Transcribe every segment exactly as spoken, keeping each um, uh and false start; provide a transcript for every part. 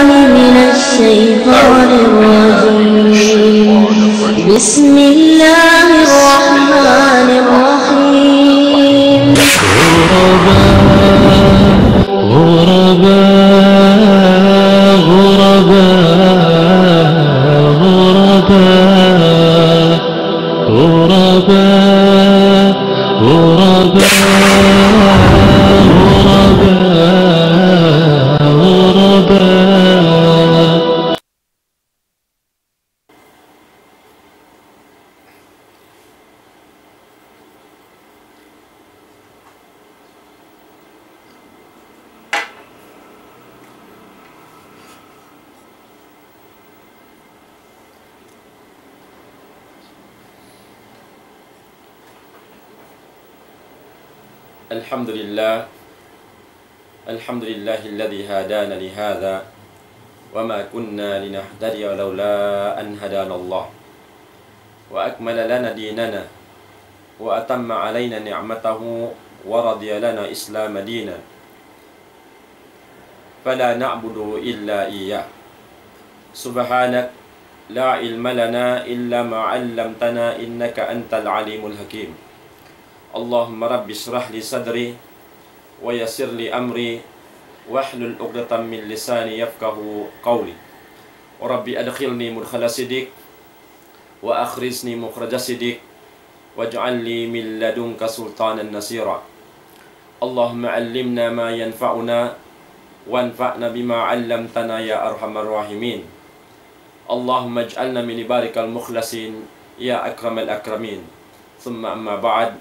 من الشيطان الرجيم. بسم الله الرحمن الرحيم. غرباء، غرباء، غرباء، غرباء. غرباء، غرباء، غرباء، غرباء. الحمد لله. الحمد لله الذي هدانا لهذا وما كنا لنهتدي لولا أن هدانا الله وأكمل لنا ديننا وأتم علينا نعمته ورضي لنا الإسلام دينا فلا نعبد إلا إياه. سبحانك لا علم لنا إلا ما علمتنا إنك أنت العليم الحكيم. اللهم رب اشرح لي صدري ويسر لي أمري واحلل عقدة من لساني يفقهوا قولي. رب أدخلني مدخل صدق وأخرجني مخرج صدق واجعل لي من لدنك سلطانا نصيرا. اللهم علمنا ما ينفعنا وانفعنا بما علمتنا يا أرحم الراحمين. اللهم اجعلنا من عبادك المخلصين يا أكرم الأكرمين. ثم أما بعد.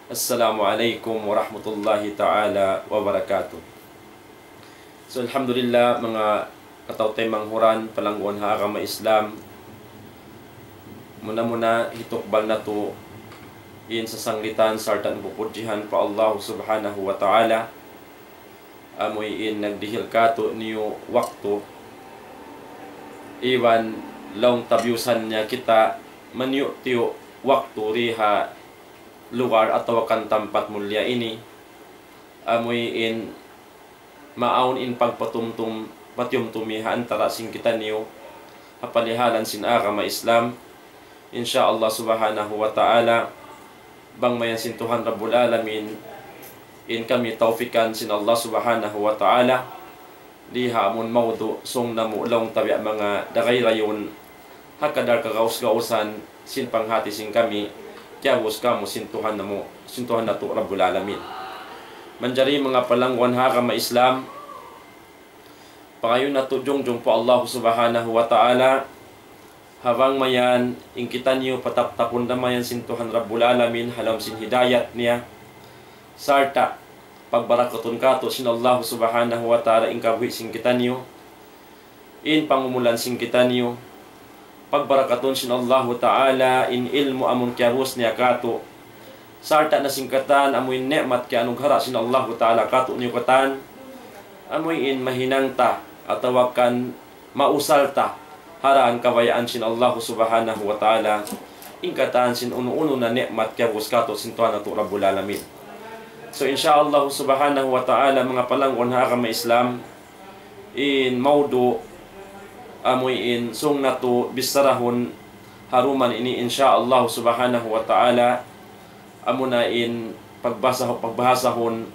السلام عليكم ورحمة الله تعالى وبركاته. So, alhamdulillah, manga kataw-taymanghuran, palangguan ha agama Islam. Muna-muna, hitukbal natu' in sasanglitan sarta' pupudjihan pa Allah Subhanahu wa Ta'ala. Amu in nagdihil kātu'niyu waktu, iban laung ta biyusan niya kita maniyu'-tiyu' waktu di ha lugar atawa kan tampat mulia ini. Amu in maawn in pagpatumtum, patiyumtumi ha antara' sin kitaniyu, ha palihalan sin agama Islam. Insya Allah Subhanahu wa Ta'ala, bang mayan sin Tuhan Rabbul Alamin, in kami tawfikan sin Allah Subhanahu wa Ta'ala, di ha amun mawdu' sung namu' laung ta biya' manga dagayrayun, ha kadar kagaus-gausan sin panghati sin kami, kiyabus kamu sin Tuhan namu', sin Tuhan natu' Rabbul Alamin. Manjari manga palangguan ha agama Islam, pangayuun natu' jungjung pa Allah Subhanahu wa Ta'ala, ha bang mayan in kitaniyu pataptapun da mayan sin Tuhan Rabbul Alamin ha lawm sin hidayat niya, sarta' pagbarakatun kātu' sin Allah Subhanahu wa Ta'ala in kabuhi' sin kitaniyu, in pangumulan sin kitaniyu, pagbarakatun sin Allahu Ta'ala in ilmu' amun kiyabus niya kātu', sarta' na sin katan amu in ni'mat kiyanughara' sin Allahu Ta'ala kātu'niyu katan, amu in mahinang ta atawa kan mausal ta ha dān kabayaan sin Allahu Subhanahu wa Ta'ala, in katan sin unu-unu na ni'mat kiyabus kātu' sin Tuhan natu' Rabbul Alamin. So, insya Allah Subhanahu wa Ta'ala, manga palangguan ha agama Islam, in mawdu' amu in sung natu' bissarahun ha duman ini, insya Allah Subhanahu wa Ta'ala, amuna in pagbasa-, pagbahasahun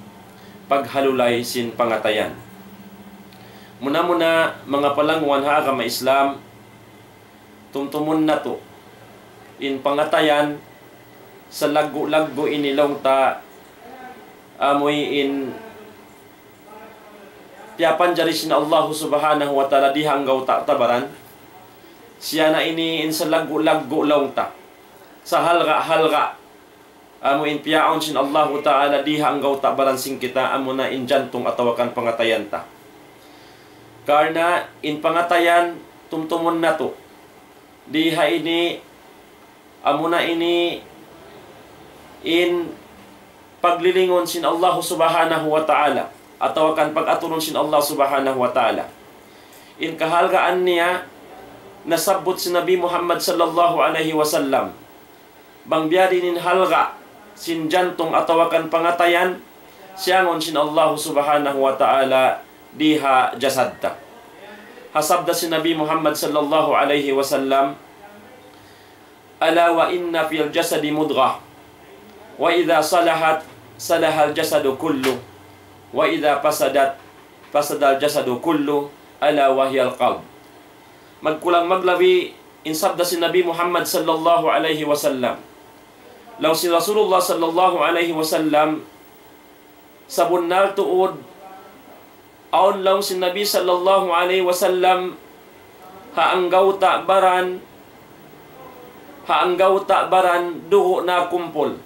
paghalulay sin pangatayan. Muna-muna, manga palangguan ha agama Islam, tumtumun natu' in pangatayan, salaggu'-laggu' ini laung ta, amu in piyapanjari sin Allahu Subhanahu wa Ta'ala di ha anggawta' ta baran. Siya na ini in salaggu'-laggu' laung ta, sahalga'-halga', amu in piyaawn sin Allahu Ta'ala di ha anggawta' baran sin kita, amuna in jantung atawa kan pangatayan ta. Karna' in pangatayan, tumtumun natu', di ha ini, amuna ini in paglilingun sin Allahu Subhanahu wa Ta'ala, atawa kan pag-aturun sin Allah Subhanahu wa Ta'ala. In kahalgaan niya, nasabbut sin Nabi Muhammad sallallahu alayhi wasallam, bang biya' diin in halga' sin jantung atawa kan pangatayan, siyangun sin Allahu Subhanahu wa Ta'ala di ha jasad ta. Ha sabda sin Nabi Muhammad sallallahu alayhi wasallam, ألا وإن في الجسد مضغة وإذا صلحت صلح الجسد كله وإذا فسدت فسد الجسد كله ألا وهي القلب. Magkulang maglabi in sabda sin Nabi Muhammad sallallahu alayhi wasallam. Laung sin Rasulullah sallallahu alayhi wasallam, sabunnal tuud, awn laung sin Nabi sallallahu alayhi wasallam, ha anggawta' baran, ha anggawta' baran dugu' nakumpul.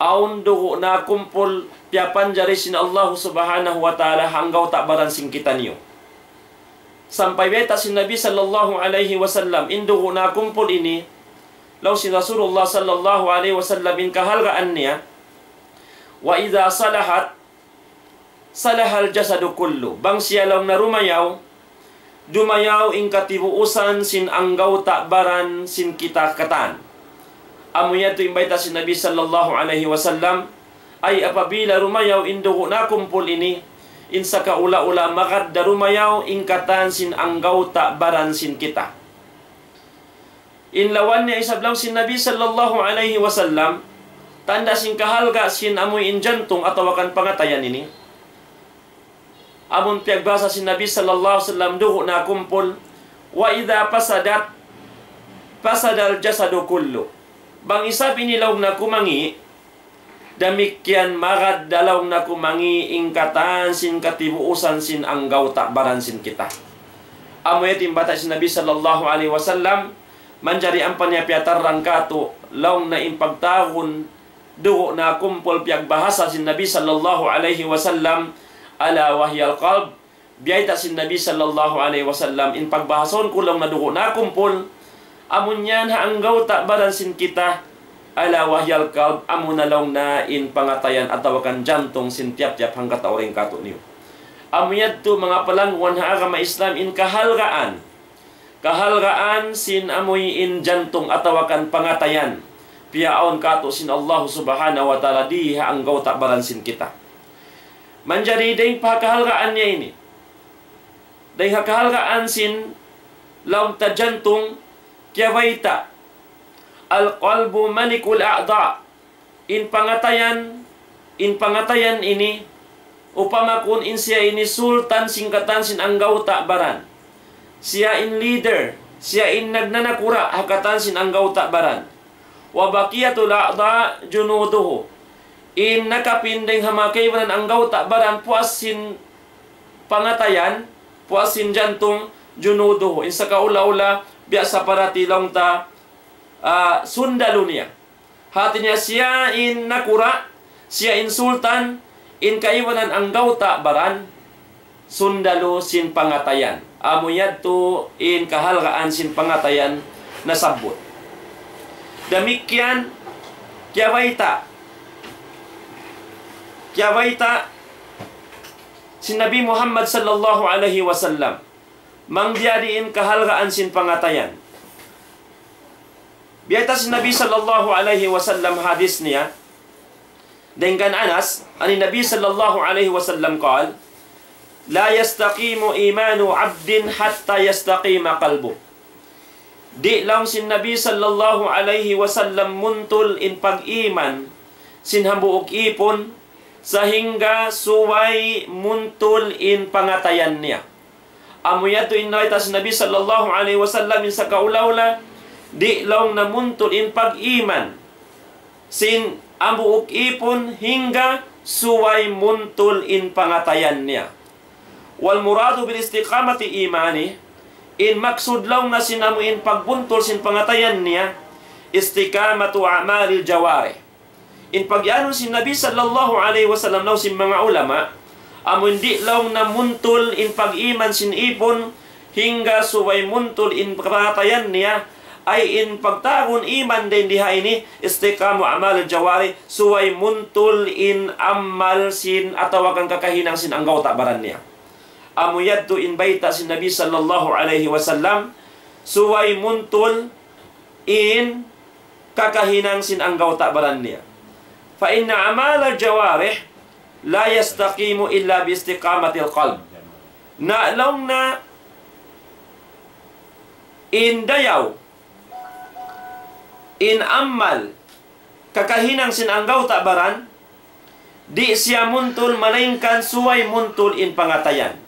Awn dugu' nakumpul, piyapanjari sin Allah subhanahu wa ta'ala ha anggawta' baran sin kitaniyu. Sampay bayta' sin Nabi sallallahu alayhi wasallam, in dugu' nakumpul ini, laung sin Rasulullah sallallahu alayhi wasallam, in kahalgaan niya, وإذا صلحت صلح الجسد كله. Bang siya laung niya dumayaw, dumayaw in katibuusan sin anggawta' baran sin kita katan. Amu yadtu in bayta' sin Nabi sallallahu alayhi wasallam, ay apabila dumayaw in dugu' nakumpul ini, in sakaula-ula magad da dumayaw in katan sin anggawta' baran sin kita. In lawan niya isab laung sin Nabi sallallahu alayhi wasallam, tanda' sin kahalga' sin amu in jantung atawa kan pangatayan ini. Amun piyagbahasa sin Nabi sallallahu alayhi wasallam dugu' nakumpul, وإذا فسدت فسد الجسد كله. Bang isab ini laung niya kumangi', damikkiyan magad da laung niya kumangi' in katan sin katibuusan sin anggawta' baran sin kita. Amu yadtu in bayta' sin Nabi sallallahu alayhi wasallam, manjari ampa niya piyatarrang kātu' laung niya in pagtawagun dugu' nakumpul piyagbahasa sin Nabi sallallahu alayhi wasallam, ألا وهي القلب. Biyayta' sin Nabi sallallahu alayhi wasallam, in pagbahasahun ku laung niya dugu' nakumpul, amu yan ha anggawta' baran sin kita, ألا وهي القلب, amu na laung niya in pangatayan atawa kan jantung sin tiyap-tiyap hangkatau dayn kātu'niyu. Amu yadtu manga palangguan ha agama Islam in kahalgaan. Kahalgaan sin amu in jantung atawa kan pangatayan. Piyaawn kātu' sin Allah subhanahu wa ta'ala di ha anggawta' baran sin kita. Manjari dayn pa kahalgaan niya ini. Dayn ha kahalgaan sin laung ta jantung, kiyabayta', القلب ملك الأعضاء. In pangatayan, in pangatayan ini, upama kun in siya ini sultan sin katan sin anggawta' baran. Siya in leader, siya in nagnanakura' ha katan sin anggawta' baran. وبقية الأعضاء جنوده. In nakapinding ha manga kaibanan anggawta' baran puas sin pangatayan, puas sin jantung, جنوده. In sakaula-ula, biya' sa parati laung ta, ah, sundalu niya. Hati niya siya in nakura', siya in sultan, in kaibanan anggawta' baran, sundalu sin pangatayan. Amu yadtu in kahalgaan sin pangatayan nasabbut. Damikkiyan, kiyabayta'. Kiyabayta' sin Nabi Muhammad sallallahu alayhi wasallam. Bang biyadiin kahalgaan sin pangatayan. Biyayta' sin Nabi sallallahu alayhi wasallam hadis niya, dayn kan Anas, عن النبي صلى الله عليه وسلم قال: لا يستقيم إيمان عبد حتى يستقيم قلبه. Di' laung sin Nabi sallallahu alayhi wasallam muntul in pag-iman sin hambuuk ipun, sahingga subay muntul in pangatayan niya. Amu yadtu in bayta' sin Nabi sallallahu alayhi wasallam in sakaula-ula, di' laung niya muntul in pag-iman sin hambuuk ipun hangga subay muntul in pangatayan niya. والمراد بالاستقامة إيمانه, in maksud laung niya sin amu in pagbuntul sin pangatayan niya, استقامة أعمال الجوارح. In pag-iyanun sin Nabi sallallahu alayhi wasallam laung sin manga ulama, amun di' laung niya muntul in pag-iman sin ipun, hangga subay muntul in pangatayan niya, ay in pagtawagun iman dayn di ha ini, استقامة أعمال الجوارح, subay muntul in amal sin atawa kan kakahinang sin anggawta' baran niya. Amu yadtu in bayta' sin Nabi sallallahu alayhi wasallam, subay muntul in kakahinang sin anggawta' baran niya. فإن أعمال الجوارح لا يستقيم إلا باستقامة القلب. Na laung na in dayaw, in amal, kakahinang sin anggawta' baran, di' siya muntul malaingkan subay muntul in pangatayan.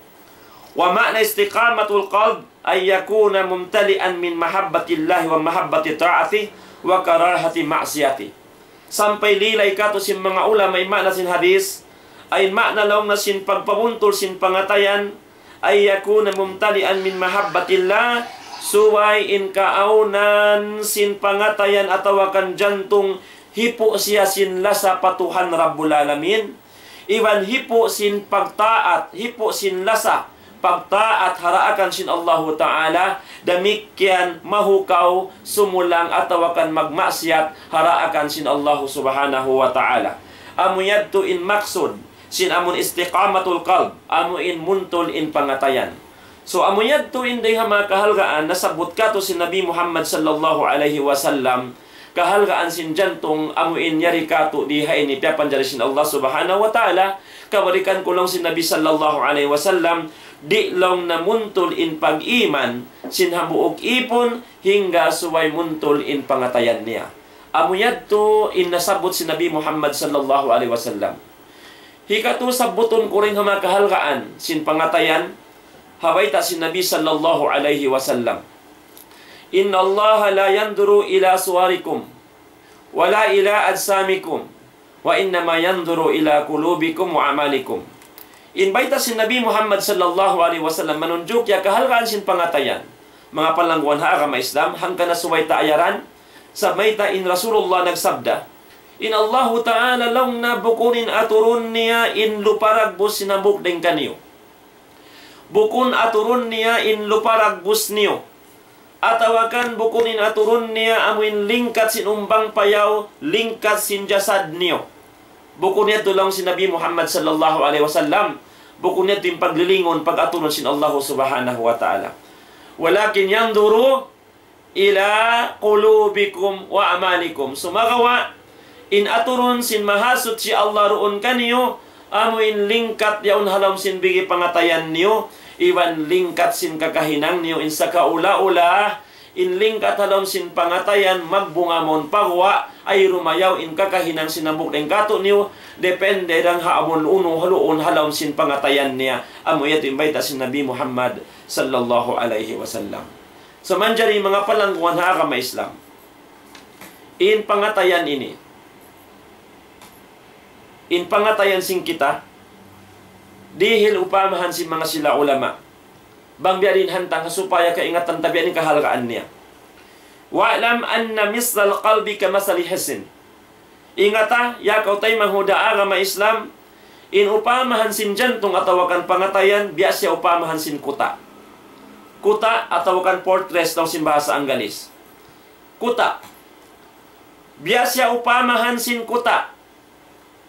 ومعنى استقامة القلب أن يكون ممتلئا من محبة الله ومحبة طاعته وكراهة معصيته. Sampay lilay katu' sin manga ulama in maana sin hadis, ay maana laung na sin pagpabuntul sin pangatayan, أن يكون ممتلئا من محبة الله, subay in kaawnan sin pangatayan atawa kan jantung hipu' siya sin lasa pa Tuhan Rabbul Alamin, iban hipu' sin pagtaat, hipu' sin lasa pagtaat ha daakan sin Allahu Ta'ala, damikkiyan mahukaw, sumulang atawa kan magmaksiyat ha daakan sin Allahu Subhanahu wa Ta'ala. Amu yadtu in maksud sin amun istiqamatul qalb, amu in muntul in pangatayan. So, amu yadtu in dayng ha manga kahalgaan nasabbut katu' sin Nabi Muhammad sallallahu alayhi wasallam, kahalgaan sin jantung, amu in yari katu' di ha ini piyapanjari sin Allah Subhanahu wa Ta'ala, kabalikan ku laung sin Nabi sallallahu alayhi wasallam, di' laung na muntul in pag-iman sin hambuuk ipun hangga subay muntul in pangatayan niya. Amu yadtu in nasabbut sin Nabi Muhammad sallallahu alayhi wasallam. Hikatu, sabbutun ku dayng ha manga kahalgaan sin pangatayan, ha bayta' sin Nabi sallallahu alayhi wasallam, إن الله لا ينظر إلى صوركم ولا إلى أجسامكم وإنما ينظر إلى قلوبكم وأعمالكم. In bayta' sin Nabi Muhammad sallallahu alayhi wasallam manunjuk ya kahalgaan sin pangatayan. Manga palangguan ha agama Islam, hangkan na subay ta ayaran, sabab mayta' in Rasulullah nagsabda, in Allahu Ta'ala laung na bukun in aturun niya in lupa dagbus sin hambuuk dayng kaniyu. Bukun aturun niya in lupa dagbus niyu. Atawa kan bukun in aturun niya amu in lingkat sin umbang payaw, lingkat sin jasad niyu. Bukun yadtu laung sin Nabi Muhammad sallallahu alayhi wasallam. Bukun yadtu in paglilingun, pag-aturun sin Allahu Subhanahu wa Ta'ala. ولكن ينظر إلى قلوبكم وأعمالكم. Sumagawa', in aturun sin Mahasuchi Allah duun kaniyu, amu in lingkat yaun ha lawm sin bigi pangatayan niyu, iban lingkat sin kakahinang niyu, in sakaula-ula, in lingkat ha lawm sin pangatayan magbunga mawn pa guwa', ay dumayaw in kakahinang sin hambuuk dayng katu'niyu, depende dayn ha amun unu ha duun ha lawm sin pangatayan niya. Amu yadtu in bayta' sin Nabi Muhammad sallallahu alayhi wasallam. So, manjari manga palangguan ha agama Islam, in pangatayan ini, in pangatayan sin kita, dihil upamahan sin manga sila ulama. Bang biya' diin hantang ha supaya kaingatan ta biya' diin kahalgaan niya. واعلم أن مثل القلب كمثل الحصن. Ingata, ya kaw taymanghud ha agama Islam, in upamahan sin jantung atawa kan pangatayan, biya' siya upamahan sin kuta'. Kuta' atawa kan fortress daw sin bahasa Anggalis. Kuta'. Biya' siya upamahan sin kuta'.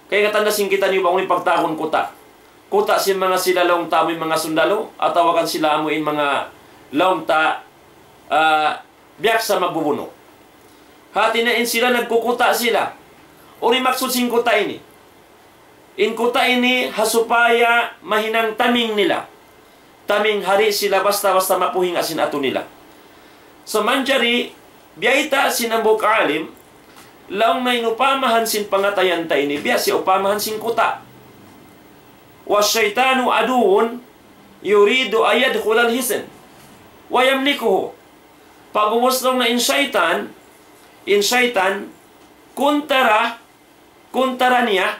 Kaingatan da sin kitaniyu bang unu in pagtawagun kuta'. Kuta' sin manga sila laung ta amu in manga sundalu, atawa kan sila amu in manga laung ta, ah, biyaksa magbubunu'. Hati niya in sila nagkukuta' sila. Unu in maksud sin kuta' ini? In kuta' ini ha supaya mahinang taming nila. Taming hari sila basta-basta mapuhinga sin atu nila. So manjari, biyayta' sin hambuuk alim, laung niya in upamahan sin pangatayan ta ini, biya' siya upamahan sin kuta'. والشيطان عدو يريد أن يدخل الحصن ويملكه. Pag'ubus laung niya in saytan, in saytan, kuntara, kuntara niya,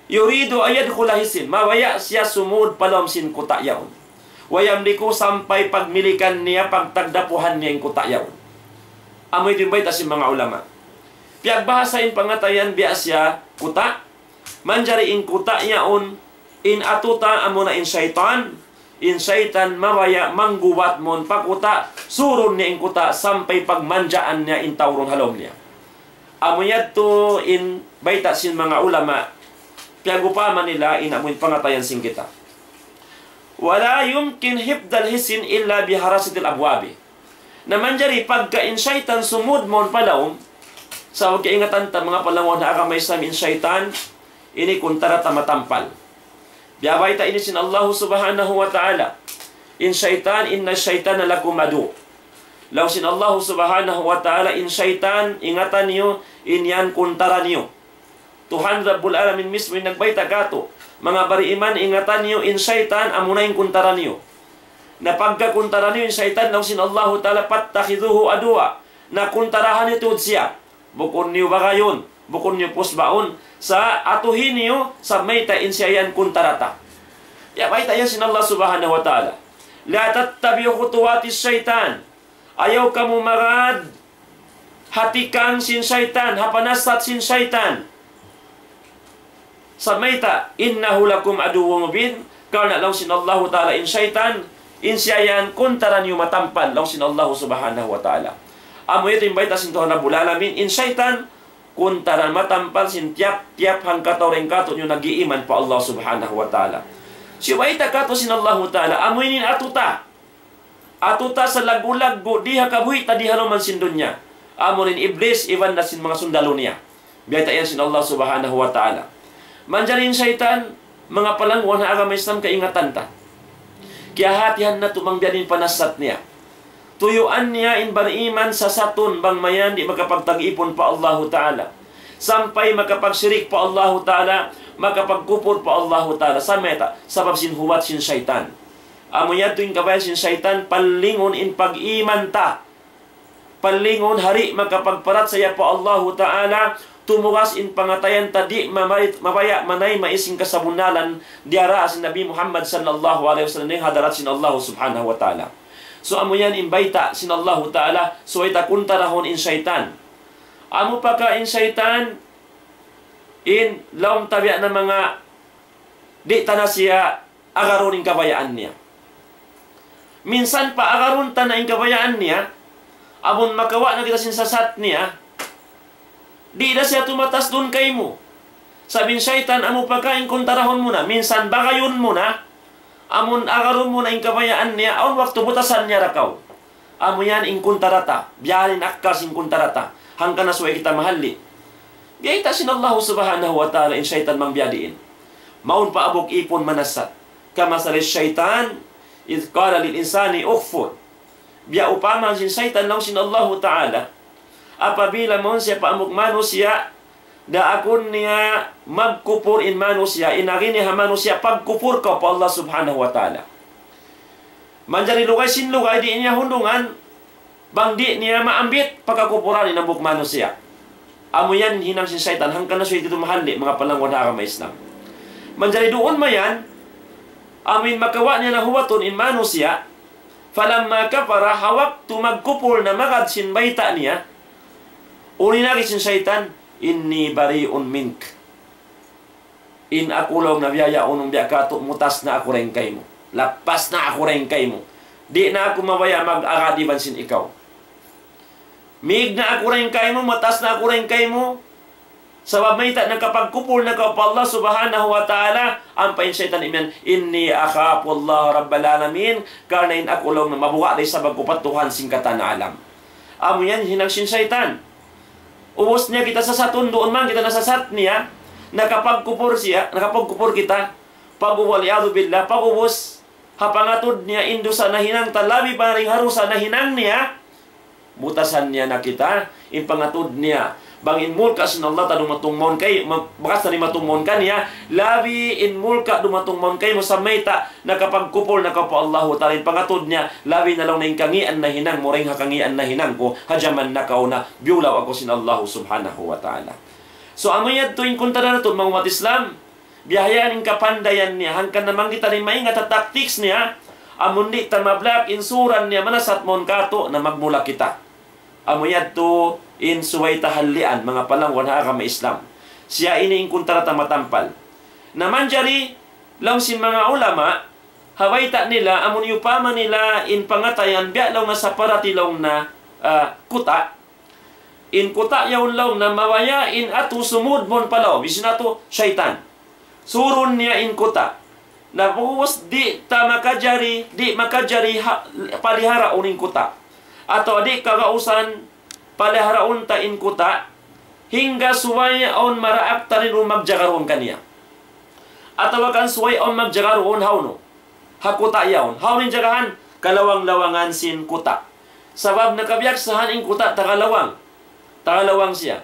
يريد أن يدخل الحصن, mabaya' siya sumud pa lawm sin kuta' yaun. ويملكه, sampay pagmilikan niya, pagtagdapuhan niya in kuta' yaun. Amu yadtu in bayta' sin manga ulama. Piyagbahasa in pangatayan biya' siya kuta', manjari in kuta' yaun, in atu ta amuna in saytan, in saytan mabaya' manggubat mawn pa kuta', surun niya in kuta' sampay pagmanjaan niya in tau duun ha lawm niya. Amu yadtu in bayta' sin manga ulama, piyagupama nila in amu in pangatayan sin kita. ولا يمكن حفظ الحصن إلا بحراسة الأبواب. Na manjari pagka in saytan sumud mawn pa lawm, sa' kaingatan ta manga palangguan ha agama Islam in saytan, ini kuntara ta matampal. Biya' bayta' ini sin Allahu Subhanahu wa Ta'ala. In saytan, إن الشيطان لكم عدو. Laung sin Allahu Subhanahu wa Ta'ala, in saytan, ingatan niyu, in yan kuntara niyu. Tuhan Rabbul Alamin mismu in nagbayta' katu'. Manga bariman, ingatan niyu, in saytan, amuna in kuntara niyu. Na pagka kuntara niyu, in saytan, laung sin Allahu Ta'ala, فاتخذوه عدوا. Na kuntarahan niyu tuud siya. Bukun niyu bagayun, bukun niyu pusbaun, sa' atuhi niyu, sa' mayta' in siya yan kuntara ta. Ya, bayta' yan sin Allah Subhanahu wa Ta'ala. لا تتبعوا خطوات الشيطان. Ayaw kamu magad ha tikang sin saytan, ha panasat sin saytan. Sa' mayta', إنه لكم عدو مبين, karna' laung sin Allahu Ta'ala in saytan, in siya yan kuntara niyu matampal, laung sin Allahu Subhanahu wa Ta'ala. Amu yadtu in bayta' sin Tuhan Rabbul Alamin, in saytan, kuntara matampal sin tiyap-tiyap hangkatau dayn katu' niyu nag-iiman pa Allah Subhanahu wa Ta'ala. Siyu bayta' katu' sin Allahu Ta'ala, amu ini in atu ta. Atu ta salaggu'-laggu' di ha kabuhi' ta di ha lawm sin dunya. Amu in Iblis iban na sin manga sundalu niya. Biyayta' yan sin Allah Subhanahu wa Ta'ala. Manjari in saytan, manga palangguan ha agama Islam kaingatan ta. Kiyahatihan natu' bang biya' diin panasat niya. Tuyuan niya in bariman sasatun bang mayan di' makapagtag-ipun pa Allahu Ta'ala. Sampay makapagsirik pa Allahu Ta'ala, makapagkupur pa Allahu Ta'ala. Sa' mayta', sabab sin huwat sin saytan. Amu yadtu in kabayaan sin saytan, palingun in pag-iman ta. Palingun ha di' makapagparachaya pa Allahu Ta'ala, tumugas in pangatayan ta di' mamay-, mabaya' manayma' sin kasabunnalan diyara sin Nabi Muhammad sallallahu alayhi wasallam dayn ha hadarat sin Allah Subhanahu wa Ta'ala. So, amu yan in bayta' sin Allahu Ta'ala, subay ta kuntarahun in saytan. Amu pa ka in saytan, in laung ta biya' na manga di' ta na siya agarun in kabayaan niya. Minsan pa agarun ta na in kabayaan niya, amun makawa' na kita sin sasat niya, di' na siya tumatas duun kaymu. Sabab in saytan amu pa ka in kuntarahun mu na, minsan bagayun mu na, amun agarun mu na in kabayaan niya, awn waktu butasan niya da kaw. Amu yan in kuntara ta, biya' diin akkal sin kuntara ta, hangkan na subay kita mahalli'. Biyayta' sin Allah Subhanahu wa Ta'ala in saytan bang biya' diin. Mawn pa hambuuk ipun manasat. كمثل الشيطان إذ قال للإنسان اكفر. Biya' upama sin saytan laung sin Allahu Ta'ala. Apabila mawn siya pa hambuuk manusiya', daakun niya magkupur in manusiya', in agi niya ha manusiya', pagkupur kaw pa Allah Subhanahu wa Ta'ala. Manjari lugay sin lugay di' niya hundungan, bang di' niya maambit pagkakupuran in hambuuk manusiya'. Amu yan in hinang sin saytan, hangkan na subay kita mahalli', manga palangguan ha agama Islam. Manjari duun mayan, amu in makawa' niya na huwatun in manusiya', فلما كفر, ha waktu magkupur na magad sin bayta' niya, unu in agi sin saytan, إني بريء منك. In aku laung na biya' yaun biya' katu', mutas na aku dayn kaymu. Lappas na aku dayn kaymu. Di' na aku mabaya' mag-agad iban sin ikaw. Mīg na aku dayn kaymu, mutas na aku dayn kaymu. Sabab mayta', nakapagkupur na kaw pa Allah Subhanahu wa Ta'ala, ampa in saytan imiyan, إني أخاف الله رب العالمين, karna' in aku laung na mabuga' da isab aku pa Tuhan sin katan alam. Amu yan hinang sin saytan. Ubus niya kita sasatun duun man, kita nasasat niya, nakapagkupur siya, nakapagkupur kita, pag-, والعياذ بالله, pag-ubus, ha pangatud niya in dusa nahinang ta, labi pa dayn ha dusa nahinang niya, butasan niya na kita, in pangatud niya. Bang in mulka' sin Allah ta dumatung mawn kay, ma-, bakas na dumatung mawn kaniya, labi in mulka' dumatung mawn kaymu sa mayta', nakapagkupur na kaw pa Allahu Ta'ala, in pangatud niya, labi na laung na in kangīan nahinang mu dayn ha kangīan nahinang ku, ha jaman nakauna, biyulaw aku sin Allahu Subhanahu wa Ta'ala. So, amu yadtu in kuntara natu', manga ummat Islam, biya' ha yan in kapandayan niya, hangkan na bang kita di' maingat ha tactics niya, amun di' ta ma-block in suran niya, manasat mawn katu', na magmula kita. Amu yadtu in subay ta hallian, manga palangguan ha agama Islam. Siya ini in kuntara ta matampal. Na manjari, laung sin manga ulama, ha bayta' nila, amun iyupama nila in pangatayan, biya' laung na saparati laung na, ah, kuta'. In kuta' yaun laung na mabaya' in atu sumud mawn pa lawm, hisiyu in atu? Saytan. Surun niya in kuta'. Na pag'ubus di' ta makajari, di' makajari ha-, paliharaun in kuta'. Atawa di' kagausan paliharaun ta in kuta', hangga subay awn maraak ta duun magjaga duun kaniya. atawa kan subay awn magjaga duun hawnu. Ha kuta' yaun. Hawnu in jagahan? Kalawang-lawangan sin kuta'. Sabab nakabiyaksahan in kuta' taga lawang. Taga lawang siya.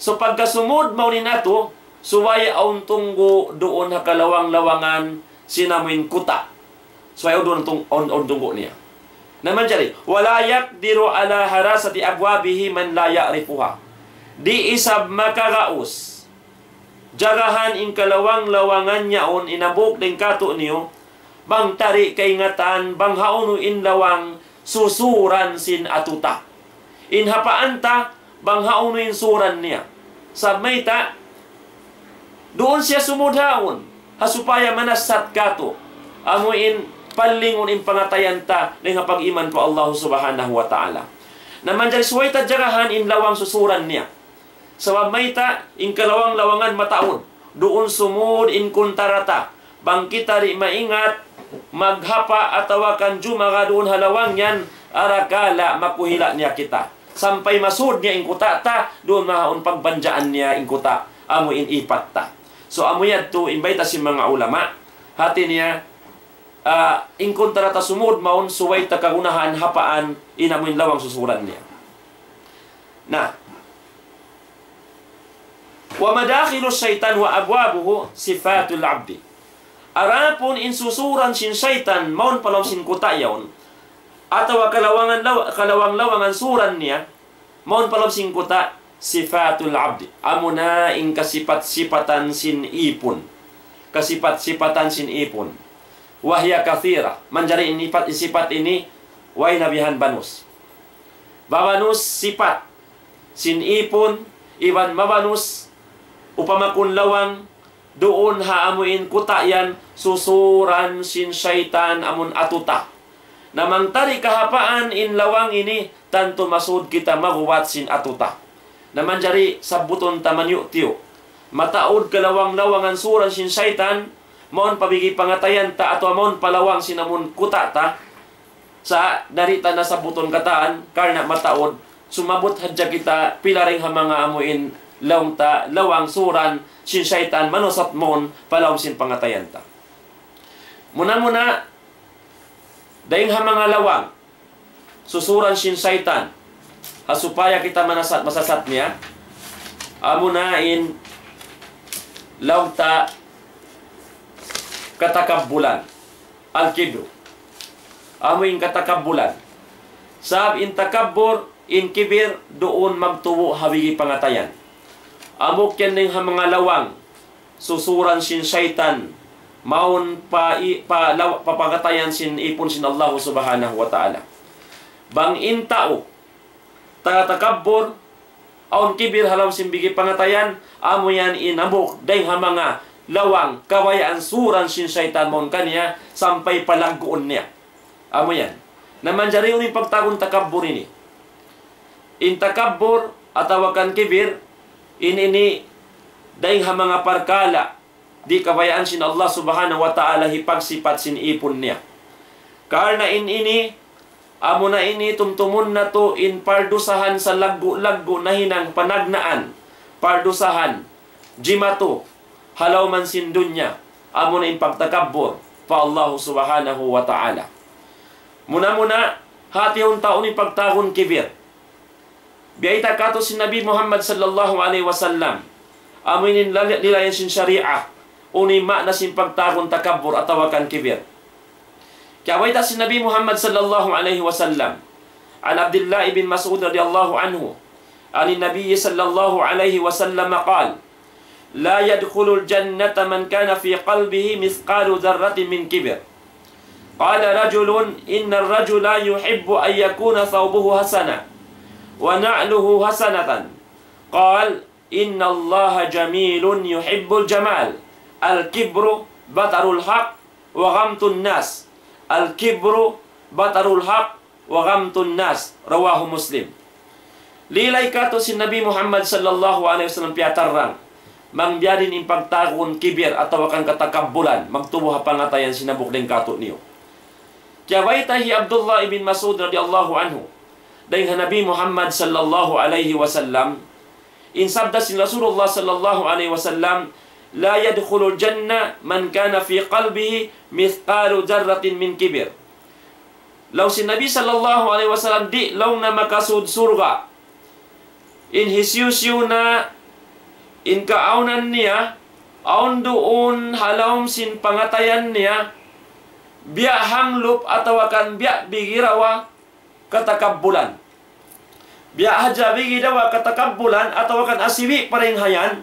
So pagka sumud mawn in atu, subay awn tunggu' duun ha kalawang-lawangan sin amuin kuta'. Subay awn duun tung-, awn, awn tunggu' niya. Na manjari, ولا يقدر على حراسة أبوابه من لا يعرفها. Di' isab makagaus jagahan in kalawang-lawangan yaun in hambuuk dayn kātu'niyu, bang ta di' kaingatan, bang hawnu in lawang susuran sin atu ta. In hapaan ta, bang hawnu in suran niya. Sa' mayta', duun siya sumud haun, ha supaya manasat kātu'. Amu in palingun in pangatayan ta, dayn ha pag-iman pa Allah Subhanahu wa Ta'ala. Na manjari subay ta jagahan in lawang susuran niya. Sabab mayta', in kalawang-lawangan mataud. Duun sumud in kuntara ta. Bang kita di' maingat, maghapa atawa kan jumaga duun ha lawang yan, arakala' makuhila' niya kita. Sampay masud niya in kuta' ta, duun mahaun pagbanjaan niya in kuta', amu in ipat ta. So, amu yadtu, in bayta' sin manga ulama, hati niya, ah, in kuntara ta sumud mawn, subay ta kagunahan hapaan, in amu in lawang susuran niya. Na, ومداخل الشيطان وأبوابه صفات العبد. Adapun in susuran sin saytan mawn pa lawm sin kuta' yaun, atawa kalawangan law-, kalawang-lawangan suran niya, mawn pa lawm sin kuta', صفات العبد. Amuna in kasipat-sipatan sin ipun. Kasipat-sipatan sin ipun. وهي كثيرة. Manjari in ipat, sipat ini, way nabihan banus. Babanus sipat sin ipun, iban mabanus upama kun lawang, duun ha amu in kuta' yan, susuran sin saytan amun atu ta. Na bang ta di' kahapaan in lawang ini, tantu masud kita magubat sin atu ta. Na manjari sabbutun ta maniyu'-tiyu'. Mataud kalawang-lawangan suran sin saytan, mawn pa bigi pangatayan ta atawa mawn pa lawang sin amun kuta' ta, sa' di' ta na sabbutun katan, karna' mataud, sumabut hadja kita pila dayn ha manga amu in laung ta, lawang suran sin saytan manusat mawn pa lawm sin pangatayan ta. Muna-muna, dayn ha manga lawang susuran sin saytan, ha supaya kita manasat, masasat niya, amuna in laung ta katakabbulan. Al-kibru. Amu in katakabbulan. Sabab in takabbur, in kibir, duun magtubu' ha bigi pangatayan. Amu yan dayn ha manga lawang susuran sin saytan, mawn pa i-, pa law-, pa pangatayan sin ipun sin Allah Subhanahu wa Ta'ala. Bang in tau, ta-, takabbur, awn kibir ha lawm sin bigi pangatayan, amu yan in hambuuk dayn ha manga lawang kabayaan suran sin saytan mawn kaniya sampay palagguun niya. Amu yan. Na manjari unu in pagtawagun takabbur ini. In takabbur atawa kan kibir, in ini dayn ha manga parkala' di' kabayaan sin Allah Subhanahu wa Ta'ala hipagsipat sin ipun niya. Karna' in ini, amuna ini tumtumun natu' in pardusahan salaggu'-laggu' nahinang panagnaan, pardusahan jimatu ha lawm sin dunya, amuna in pagtakabbur pa Allah Subhanahu wa Ta'ala. Muna-muna, hati unta unu in pagtawagun kibir. Biyayta' kātu' sin Nabi Muhammad sallallahu alayhi wasallam, amu in lali-, lilayan sin sharia, unu in maana sin pagtawagun takabbur atawa kan kibir. Kiyabayta' sin Nabi Muhammad sallallahu alayhi wasallam, عن عبد الله بن مسعود رضي الله عنه عن النبي صلى الله عليه وسلم قال: لا يدخل الجنة من كان في قلبه مثقال ذرة من كبر. قال رجل: إن الرجل يحب أن يكون ثوبه حسنا ونعله حسنة. قال: إن الله جميل يحب الجمال. الكبر بطر الحق وغمط الناس. الكبر بطر الحق وغمط الناس. رواه مسلم. Lilay kātu' sin Nabi Muhammad sallallahu alayhi wasallam piyatarrang, bang biya' diin in pagtawagun kibir atawa kan katakabbulan, magtubu' ha pangatayan sin hambuuk dayn kātu'niyu. Kiyabayta' hi Abdullah ibn Mas'ud radiyallahu anhu, dayn ha Nabi Muhammad sallallahu alayhi wasallam, in sabda sin Rasulullah sallallahu alayhi wasallam, لا يدخل الجنة من كان في قلبه مثقال ذرة من كبر. Laung sin Nabi sallallahu alayhi wasallam, di' laung niya makasud surga' in hisiyu-siyu na in kaawnan niya, awn duun ha lawm sin pangatayan niya, biya' hanglup atawa kan biya' bigi dawa katakabbulan. Biya' hadja bigi dawa katakabbulan atawa kan asibi' pa dayn ha yan.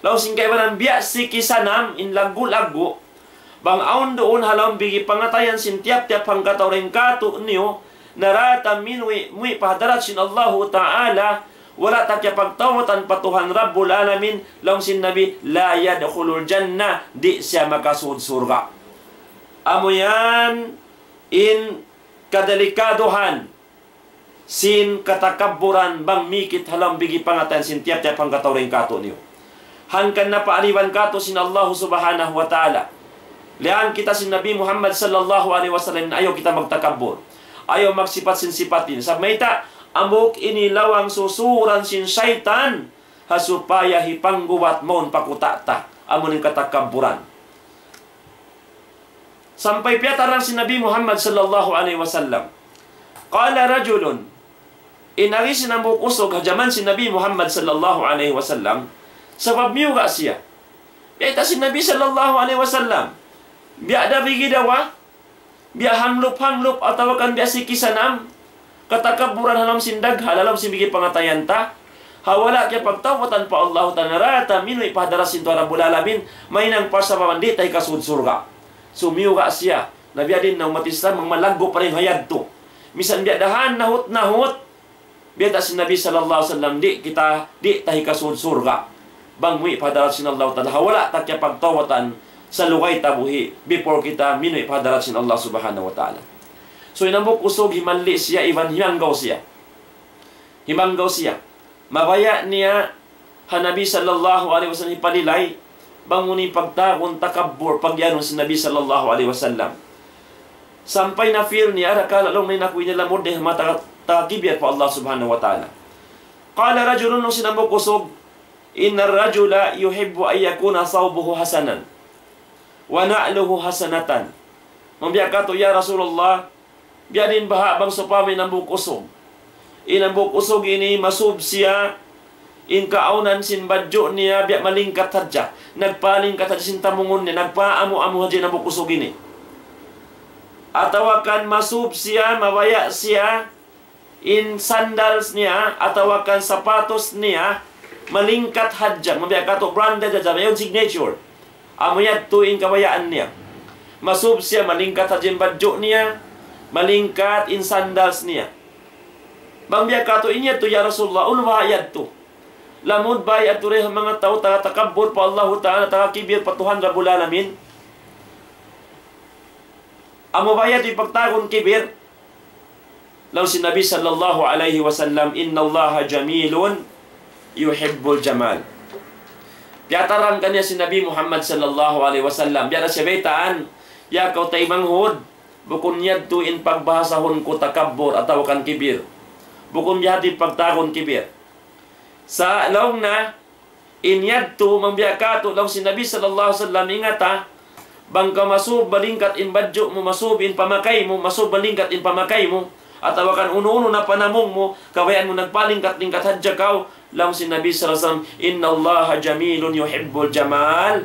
Laung sin kaibanan biya' siki sanam in laggu'-laggu'. Bang awn duun ha lawm bigi pangatayan sin tiyap-tiyap hangkatau dayn kātu'niyu, na dayn ta minuwi'-muwi' pa hadarat sin Allahu Ta'ala, wala' ta kiyapagtawbatan pa Tuhan Rabbul Alamin, laung sin Nabi, لا يدخل الجنة, di' siya makasud surga'. Amu yan in kadelikaduhan sin katakabburan bang mikit ha lawm bigi pangatayan sin tiyap-tiyap hangkatau dayn kātu'niyu. Hangkan na paaliwan kātu' sin Allahu Subhanahu wa Ta'ala. Liyahan kita sin Nabi Muhammad sallallahu alayhi wasallam, ayaw kita magtakabbur. Ayaw magsipat sin sipat ini. Sabab mayta', hambuuk ini lawang susuran sin saytan, ha supaya hipanggubat mawn pa kuta' ta. Amu in katakabburan. Sampay piyatarang sin Nabi Muhammad sallallahu alayhi wasallam. قال رجل, in agi sin hambuuk usug ha jaman sin Nabi Muhammad sallallahu alayhi wasallam, sabab miyuga' siya. Biyayta' sin Nabi sallallahu alayhi wasallam, biya' da bigi dawa, biya' hanglup-hanglup, atawa kan biya' siki sanam, katakabburan ha lawm sin daghal, ha lawm sin bigi pangatayan ta. Ha wala' kiyapagtawbatan pa Allahu Ta'ala, dayn ta minuwi' pa hadarat sin Tuhan Rabbul Alamin, mahinang parsababan di' ta hikasud surga'. Sumiyuga' siya, na biya' diin na ummat Islam, bang malaggu' pa dayn ha yadtu. Misan biya' da han nahut-nahut, biyayta' sin Nabi sallallahu alayhi wasallam, di' kita, di' ta hikasud surga'. Bang muwi' pa hadarat sin Allahu Ta'ala, ha wala' ta kiyapagtawbatan, salugay ta buhi', before kita minuwi' pa hadarat sin Allah Subhanahu wa Ta'ala. So, in hambuuk usug himalli' siya, iban himanggaw siya. Himanggaw siya. Mabaya' niya ha Nabi sallallahu alayhi wasallam hipalilay, bang unu in pagtawagun takabbur, pag-iyanun sin Nabi sallallahu alayhi wasallam. Sampay na-feel niya, arakala' laung niya in aku ini lamud dayn ha manga taga-, taga kibir pa Allah Subhanahu wa Ta'ala. قال رجل, laung sin hambuuk usug, إن الرجل يحب أن يكون ثوبه حسنا ونعله حسنة. Laung niya kāku', "Ya Rasulullah, biya' diin baha' bang sawpama in hambuuk usug. In hambuuk usug ini masub siya, in kaawnan sin badju' niya biya' malingkat hadja. Nagpalingkat hadja sin tamungun niya, nagpaamu-amu hadja in hambuuk usug ini. Atawa kan masub siya, mabaya' siya, in sandals niya, atawa kan sapatos niya, malingkat hadja, mabiya' kātu' branded hadja, mayan signature. Amu yadtu in kabayaan niya. Masub siya, malingkat hadja in badju' niya, malingkat in sandals niya." Bang biya' kātu' in yadtu, "Ya Rasulullah, unu baha' yadtu? Lamud baha' yadtu dayn ha manga tau taga takabbur pa Allahu Ta'ala, taga kibir pa Tuhan Rabbul Alamin? Amu baha' yadtu in pagtawagun kibir?" Laung sin Nabi sallallahu alayhi wasallam, "إن الله جميل يحب الجمال." Piyatarang kaniya sin Nabi Muhammad sallallahu alayhi wasallam. Biya' da siya baytaan, "Ya kaw taymanghud, bukun yadtu in pagbahasahun ku takabbur atawa kan kibir. Bukun biya' hādtu in pagtawagun kibir. Sa' laung niya, in yadtu, bang biya' kātu', laung sin Nabi sallallahu alayhi wasallam, ingata, bang kaw masub malingkat in badju' mu, masub in pamakay mu, masub malingkat in pamakay mu, atawa kan unu-unu na panamung mu, kabayaan mu nagpalingkat-lingkat hadja kaw." Laung sin Nabi sallallahu alayhi wasallam, "إن الله جميل يحب الجمال."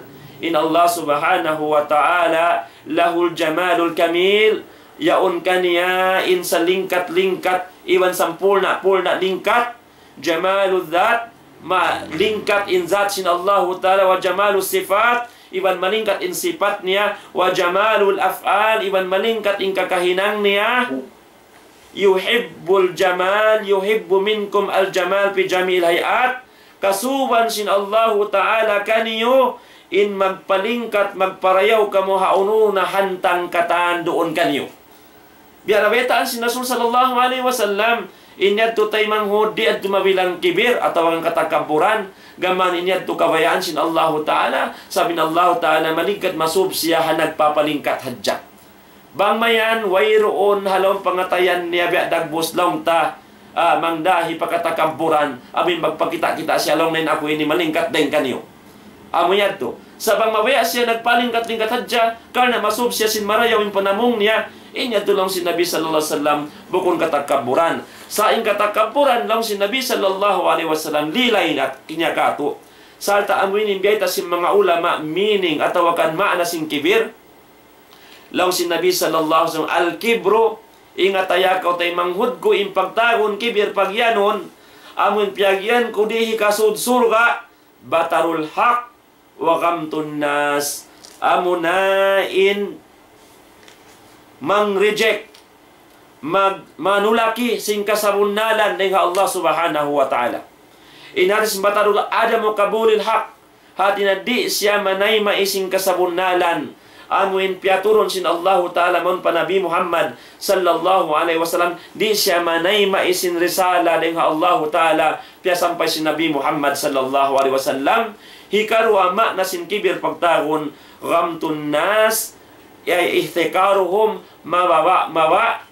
In Allah Subhanahu wa Ta'ala, "له الجمال الكميل." Yaun kaniya in salingkat-lingkat, iban sampurna'-purna' lingkat. جمال الذات, malingkat in zat sin Allahu Ta'ala, وجمال الصفات, iban malingkat in sipat niya, وجمال الأفعال, iban malingkat in kakahinang niya. يحب الجمال، يحب منكم الجمال في جميع الهيئات. Kasuban sin Allahu Ta'ala kaniyu in magpalingkat, magparayaw kamu ha unu-unu na hantang katan duun kaniyu. Biya' na baytaan sin Rasul sallallahu alayhi wasallam, in yadtu taymanghud di' yadtu mabilang kibir atawa kan katakabburan, gām in yadtu kabayaan sin Allahu Ta'ala, sabab in Allahu Ta'ala malingkat masub siya ha nagpapalingkat hadja. Bang mayan, wayruun ha lawm pangatayan niya biya' dagbus laung ta, ah, mangdahi pa katakabburan, amu in magpakita'-kita' siya laung niya in aku ini malingkat dayn kaniyu. Amu yadtu. Sa' bang mabaya' siya nagpalingkat-lingkat hadja, karna' masub siya sin marayaw in panamung niya, in yadtu laung sin Nabi sallallahu alayhi wasallam, bukun katakabburan. Sa' in katakabburan laung sin Nabi sallallahu alayhi wasallam, lilay na kaniya katu'. Sarta' amu ini in biyayta' sin manga ulama meaning atawa kan ma'na sin kibir. Laung sin Nabi sallallahu alayhi wasallam, "Al-kibru, ingat, ayaw kaw taymanghud ku in pagtawagun kibir pagiyanun, amu in piyagiyan ku di' hikasud surga', batarul haq, wa ghamtun nas." Amu na in mang-reject, mag-, manulaki sin kasabunnalan dayn ha Allah Subhanahu wa Ta'ala. In hadis batarul adamu qabulil haq, hati niya di' siya manayma' sin kasabunnalan. Amu in piyaturun sin Allahu Ta'ala mawn pa Nabi Muhammad sallallahu alayhi wasallam, di' siya manayma' sin risala dayn ha Allahu Ta'ala piyasampay sin Nabi Muhammad sallallahu alayhi wasallam. Hikaruwa ma'na sin kibir pagtawagun, ghamtun nas, ay ihtikaruhum, mababa'-baba',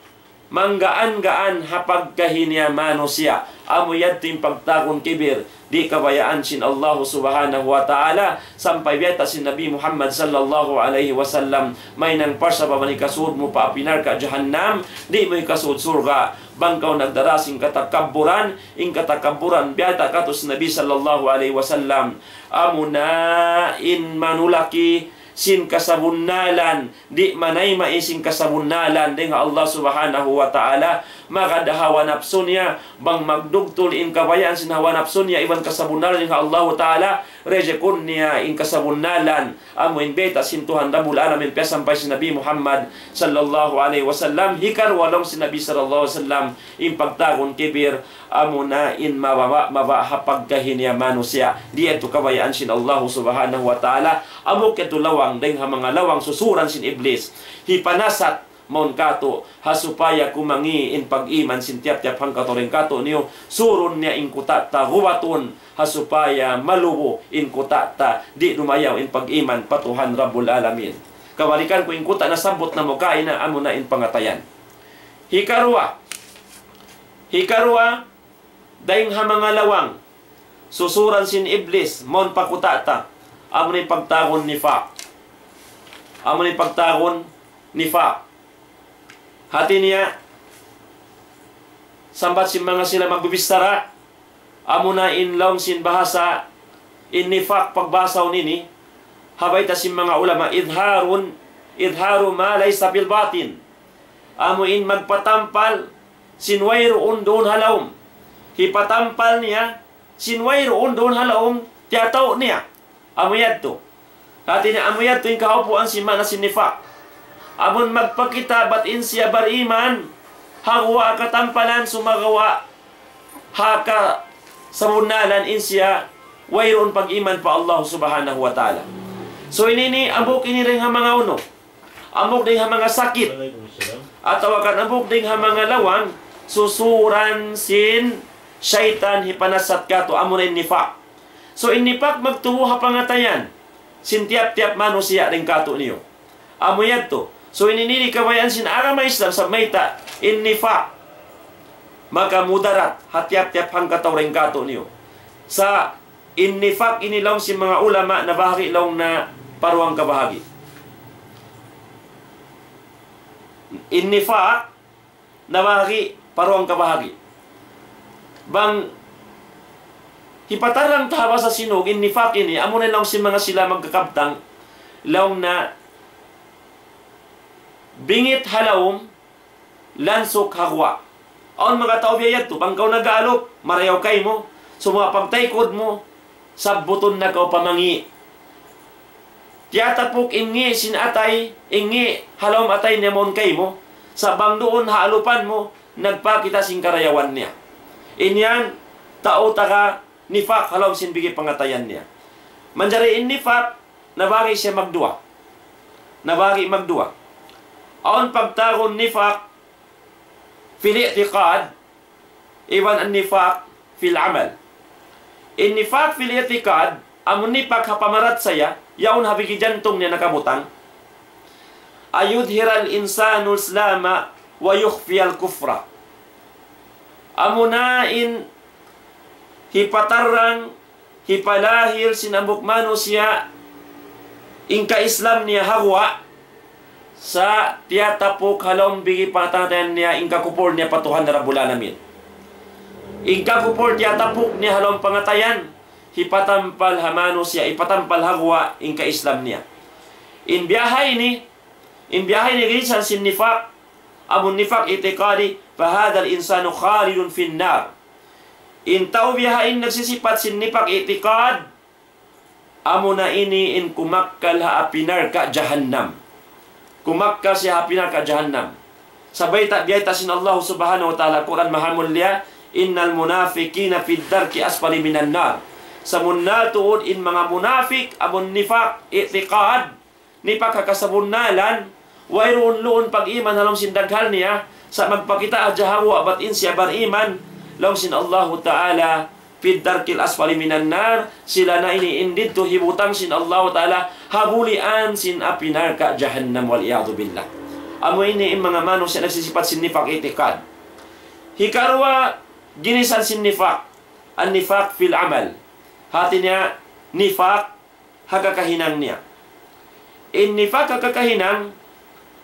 manggaan-gaan ha pagkahi niya manusiya'. Amu yadtu in pagtawagun kibir, di' kabayaan sin Allahu Subhanahu wa Ta'ala, sampay biyayta' sin Nabi Muhammad sallallahu alayhi wasallam, mahinang parsabab in hikasud mu pa api narka' jahannam, di' mu hikasud surga'. Bang kaw nagdara sin katakabburan, in katakabburan biyayta' katu' sin Nabi sallallahu alayhi wasallam, amu na in manulaki sin kasabunnalan, di' manayma' sin kasabunnalan dayn ha Allah Subhanahu wa Ta'ala, magad ha hawa napsu niya, bang magdugtul in kabayaan sin hawa napsu niya iban kasabunnalan dayn ha Allahu Ta'ala, reject-un niya in kasabunnalan, amu in biyayta' sin Tuhan Rabbul Alamin piyasampay sin Nabi Muhammad sallallahu alayhi wasallam. Hikaruwa laung sin Nabi sallallahu alayhi wasallam, in pagtawagun kibir, amu na in mababa'-baba' ha pagkahi niya manusiya'. Di' yadtu kabayaan sin Allahu Subhanahu wa Ta'ala. Amu yadtu lawang dayn ha manga lawang susuran sin Iblis. Hipanasat mawn katu', ha supaya kumangi' in pag-iman sin tiyap-tiyap hangkatau dayn katu'niyu. Surun niya in kuta' ta gubatun, ha supaya malubu in kuta' ta, di' dumayaw in pag-iman pa Tuhan Rabbul Alamin. Kabalikan ku, in kuta' nasabbut namu' kaina, amu na in pangatayan. Hikaruwa, hikaruwa, dayn ha manga lawang susuran sin Iblis mawn pa kuta' ta, amu na in pagtawagun nifaq. Amu na in pagtawagun nifaq. Hati niya, sambat sin manga sila magbibichara, amu na in laung sin bahasa, in nifaq pagbahasahun ini, ha bayta' sin manga ulama, idharun, idharu ma laysa fil batin. Amu in magpatampal sin wayruun duun ha lawm. Hipatampal niya sin wayruun duun ha lawm, tiyatau niya. Amu yadtu. Hati niya amu yadtu in kahaupuan sin ma'na sin nifaq. Amun magpakita' bat in siya bariman, ha guwa' katampalan sumagawa' ha kasabunnalan in siya wayruun pag-iman pa Allah Subhanahu wa Ta'ala. So ini, ini, hambuuk ini dayn ha manga unu. Hambuuk dayn ha manga sakit. Atawa kan hambuuk dayn ha manga lawang susuran sin saytan hipanasat katu', amu na in nifaq. So in nifaq magtubu ha pangatayan sin tiyap-tiyap manusiya' dayn katu'niyu. Amu yadtu. So ini, ini kabayaan sin agama Islam sa' mayta' in nifaq makamudarat ha tiyap-tiyap hangkatau dayn katu'niyu. Sa' in nifaq ini laung sin manga ulama nabahagi' laung na pa duwang kabahagi'. In nifaq nabahagi' pa duwang kabahagi'. Bang hipatarang ta ha bahasa Sinug, in nifaq ini, amu na laung sin manga sila magkakabtang, laung na bingit ha lawm, lansuk ha guwa'. Awn manga tau biya' yadtu, bang kaw nag-aalup, marayaw kaymu, sumagawa' pagtaykud mu, sabbutun na kaw pa mangi'. Tiyatapuk in ngi' sin atay, in ngi' ha lawm atay niya mawn kaymu, sa' bang duun ha alupan mu, nagpakita' sin karayawan niya. In yan, tau taga nifaq ha lawm sin bigi pangatayan niya. Manjari in nifaq, nabahagi' siya magduwa. Nabahagi' magduwa. Awn pagtawagun nifaq fil i'tiqad, iban an-nifaq fil amal. In nifaq fil i'tiqad, amun nifaq ha pamarachaya, yaun ha bigi jantung niya nakabutang. أن يظهر الإنسان الإسلام ويخفي الكفر. Amu na in hipatarang hipalahil sin hambuuk manusiya' in ka-Islam niya ha guwa', sa' tiyatapuk ha lawm bigi pangatayan niya in kakupur niya pa Tuhan Rabbul Alamin. In kakupur tiyatapuk niya ha lawm pangatayan, hipatampal ha manusiya', hipatampal ha guwa' in ka-Islam niya. In biya' ha ini, in biya' ha ini ginisan sin nifaq, amun nifaq i'tiqadi, فهذا الإنسان خالد في النار. In tau biya' ha ini nagsisipat sin nifaq i'tiqad, amuna ini in kumakkal ha api narka' jahannam. Kumakkal siya ha api narka' jahannam. Sabab ta-, biyayta' sin Allah Subhanahu wa Ta'ala Qur'an Mahamulliya, إن المنافقين في الدرك الأسفل من النار. Sabunnal tuud in manga munafik, amun nifaq i'tiqad, nifaq ha kasabunnalan, wayruun luun pag-iman ha lawm sin daghal niya, sa' magpakita' hadja ha guwa' bat in siya bariman, laung sin Allahu Ta'ala, في الدرك الأسفل من النار, sila na ini in didtu hibutang sin Allahu Ta'ala ha bulian sin api narka' jahannam, والعياذ بالله. Amu ini in manga manusiya' nagsisipat sin nifaq i'tiqad. Hikaruwa ginisan sin nifaq, النفاق في العمل. Hati niya nifaq ha kakahinang niya. In nifaq ha kakahinang,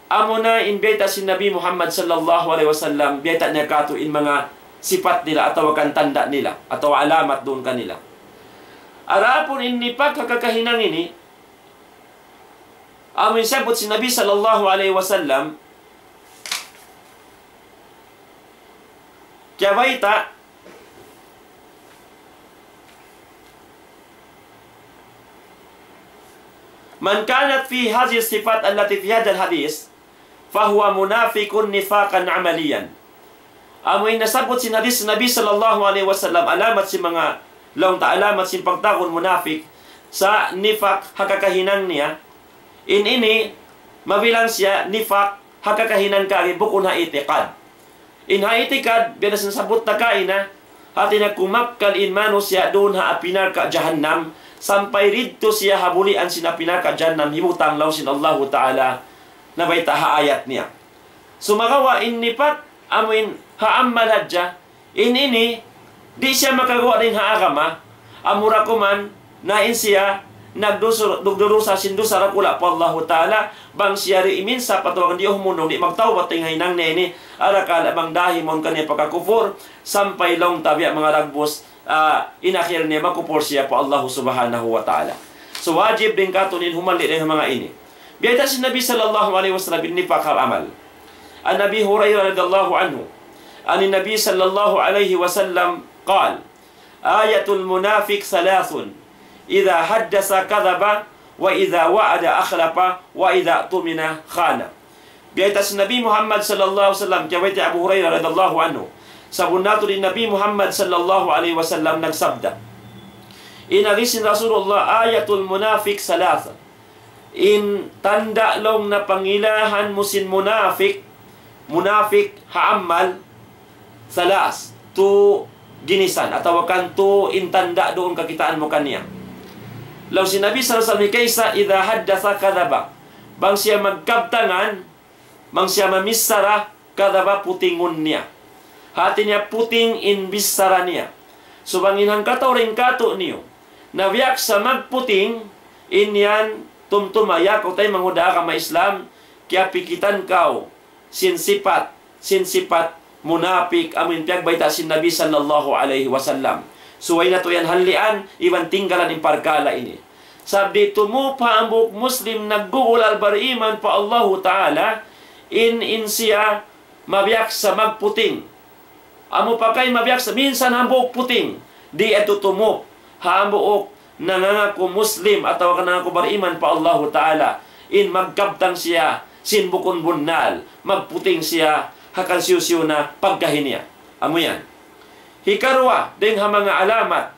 amuna in biyayta' sin Nabi Muhammad sallallahu alayhi wasallam, biyayta' niya katu' in manga sipat nila atawa kan tanda' nila, atawa alamat duun kanila. Adapun in nifaq ha kakahinang ini, amu in siyabbut sin Nabi sallallahu alayhi wasallam, kiyabayta', من كانت فيه هذه الصفات التي في هذا الحديث فهو منافق نفاقا عمليا. Amu in nasabbut sin hadis Nabi sallallahu alayhi wasallam, alamat sin manga, laung ta alamat sin pagtawagun munafik, sa' nifaq ha kakahinang niya. In ini, mabilang siya nifaq ha kakahinang kari bukun ha i'tiqad. In ha i'tiqad, biya' na sin sabbut ta kaina, hati niya kumakkal in manusiya' duun ha api narka' jahannam, sampay didtu siya ha bulian sin api narka' jahannam, hibutang laung sin Allahu Ta'ala, nabayta' ha ayat niya. Sumagawa' in nifaq, amu in ha amal hadja, in ini, di' siya makaguwa' dayn ha agama, amura kuman, na in siya, nagdusur-, nagdurusa sin dusa dakula' pa Allahu Ta'ala, bang siya di' iminsap atawa di' humunung, di' magtawbat dayn ha hinang niya ini, arakala' bang dahimun kaniya pagkakupur, sampay laung ta biya' manga dagbus, ah, in akhir niya makupur siya pa Allahu Subhanahu wa Ta'ala. So, wajib dayn katu' in humalli' dayn ha manga ini. Biyayta' sin Nabi sallallahu alayhi wasallam in nifaq ha amal. عن أبي هريرة رضي الله عنه عن النبي صلى الله عليه وسلم قال: آية المنافق ثلاث: إذا حدث كذب، وإذا وعد أخلف، وإذا اؤتمن خان. Biyayta' sin Nabi Muhammad sallallahu alayhi wasallam, kiyabayta' hi Abu Hurairah radiyallahu anhu. Sabunnal tuud in Nabi Muhammad sallallahu alayhi wasallam nagsabda, in agi sin Rasulullah, آية المنافق ثلاث. In tanda' laung niya pangilahan mu sin munafik, munafik ha amal, ثلاث, tu ginisan, atawa kan tu in tanda' duun kakitaan mu kaniya. Laung sin Nabi sallallahu alayhi wasallam, hikaisa, إذا حدث كذب. Bang siya magkabtangan, bang siya mamichara, كذب, putingun niya. Hati niya puting in bichara niya. So bang in hangkatau dayn katu'niyu nabiyaksa magputing, in yan tumtuma ya kaw taymanghud ha agama Islam, kiyapikitan kaw sin sipat, sin sipat munapik, amu in piyagbayta' sin Nabi sallallahu alayhi wasallam. Subay natu' yan hallian, iban tinggalan in parkala' ini. Sabab di' tumup ha hambuuk Muslim naggugulal bariman pa Allahu Ta'ala, in, in siya mabiyaksa magputing. Amu pa kay mabiyaksa, minsan hambuuk puting. Di' yadtu tumup ha hambuuk nangangaku Muslim atawa nangangaku bariman pa Allahu Ta'ala. In magkabtang siya sin bukun bunnal, magputing siya ha kansiyu-siyu na pagkahi niya. Amu yan. Hikaruwa, dayn ha manga alamat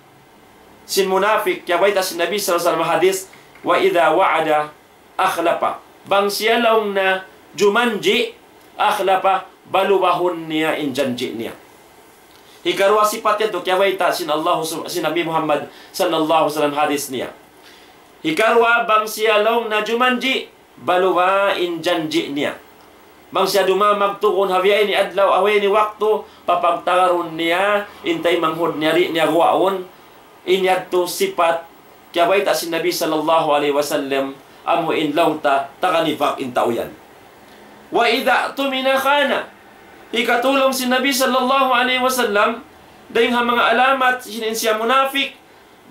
sin munafik, kiyabayta' sin Nabi sallallahu alayhi wasallam hadis, وإذا وعد أخلف. Bang siya laung niya jumanji', أخلف, balubahun niya in janji' niya. Hikaruwa sipat yadtu, kiyabayta' sin Allah sub-, sin Nabi Muhammad sallallahu alayhi wasallam hadis niya. Hikaruwa, bang siya laung niya jumanji', baluba in janji' niya. Bang siya dumamag tuud ha biya' ini adlaw, ha biya' ini waktu, papagtagarun niya in taymanghud niya, di' niya guwaun. In yadtu sipat kiyabayta' sin Nabi sallallahu alayhi wasallam, amu in laung ta taga nifak in tau yan. وإذا اؤتمن خان. Hikatu laung sin Nabi sallallahu alayhi wasallam, dayng ha manga alamat sin in siya munapik,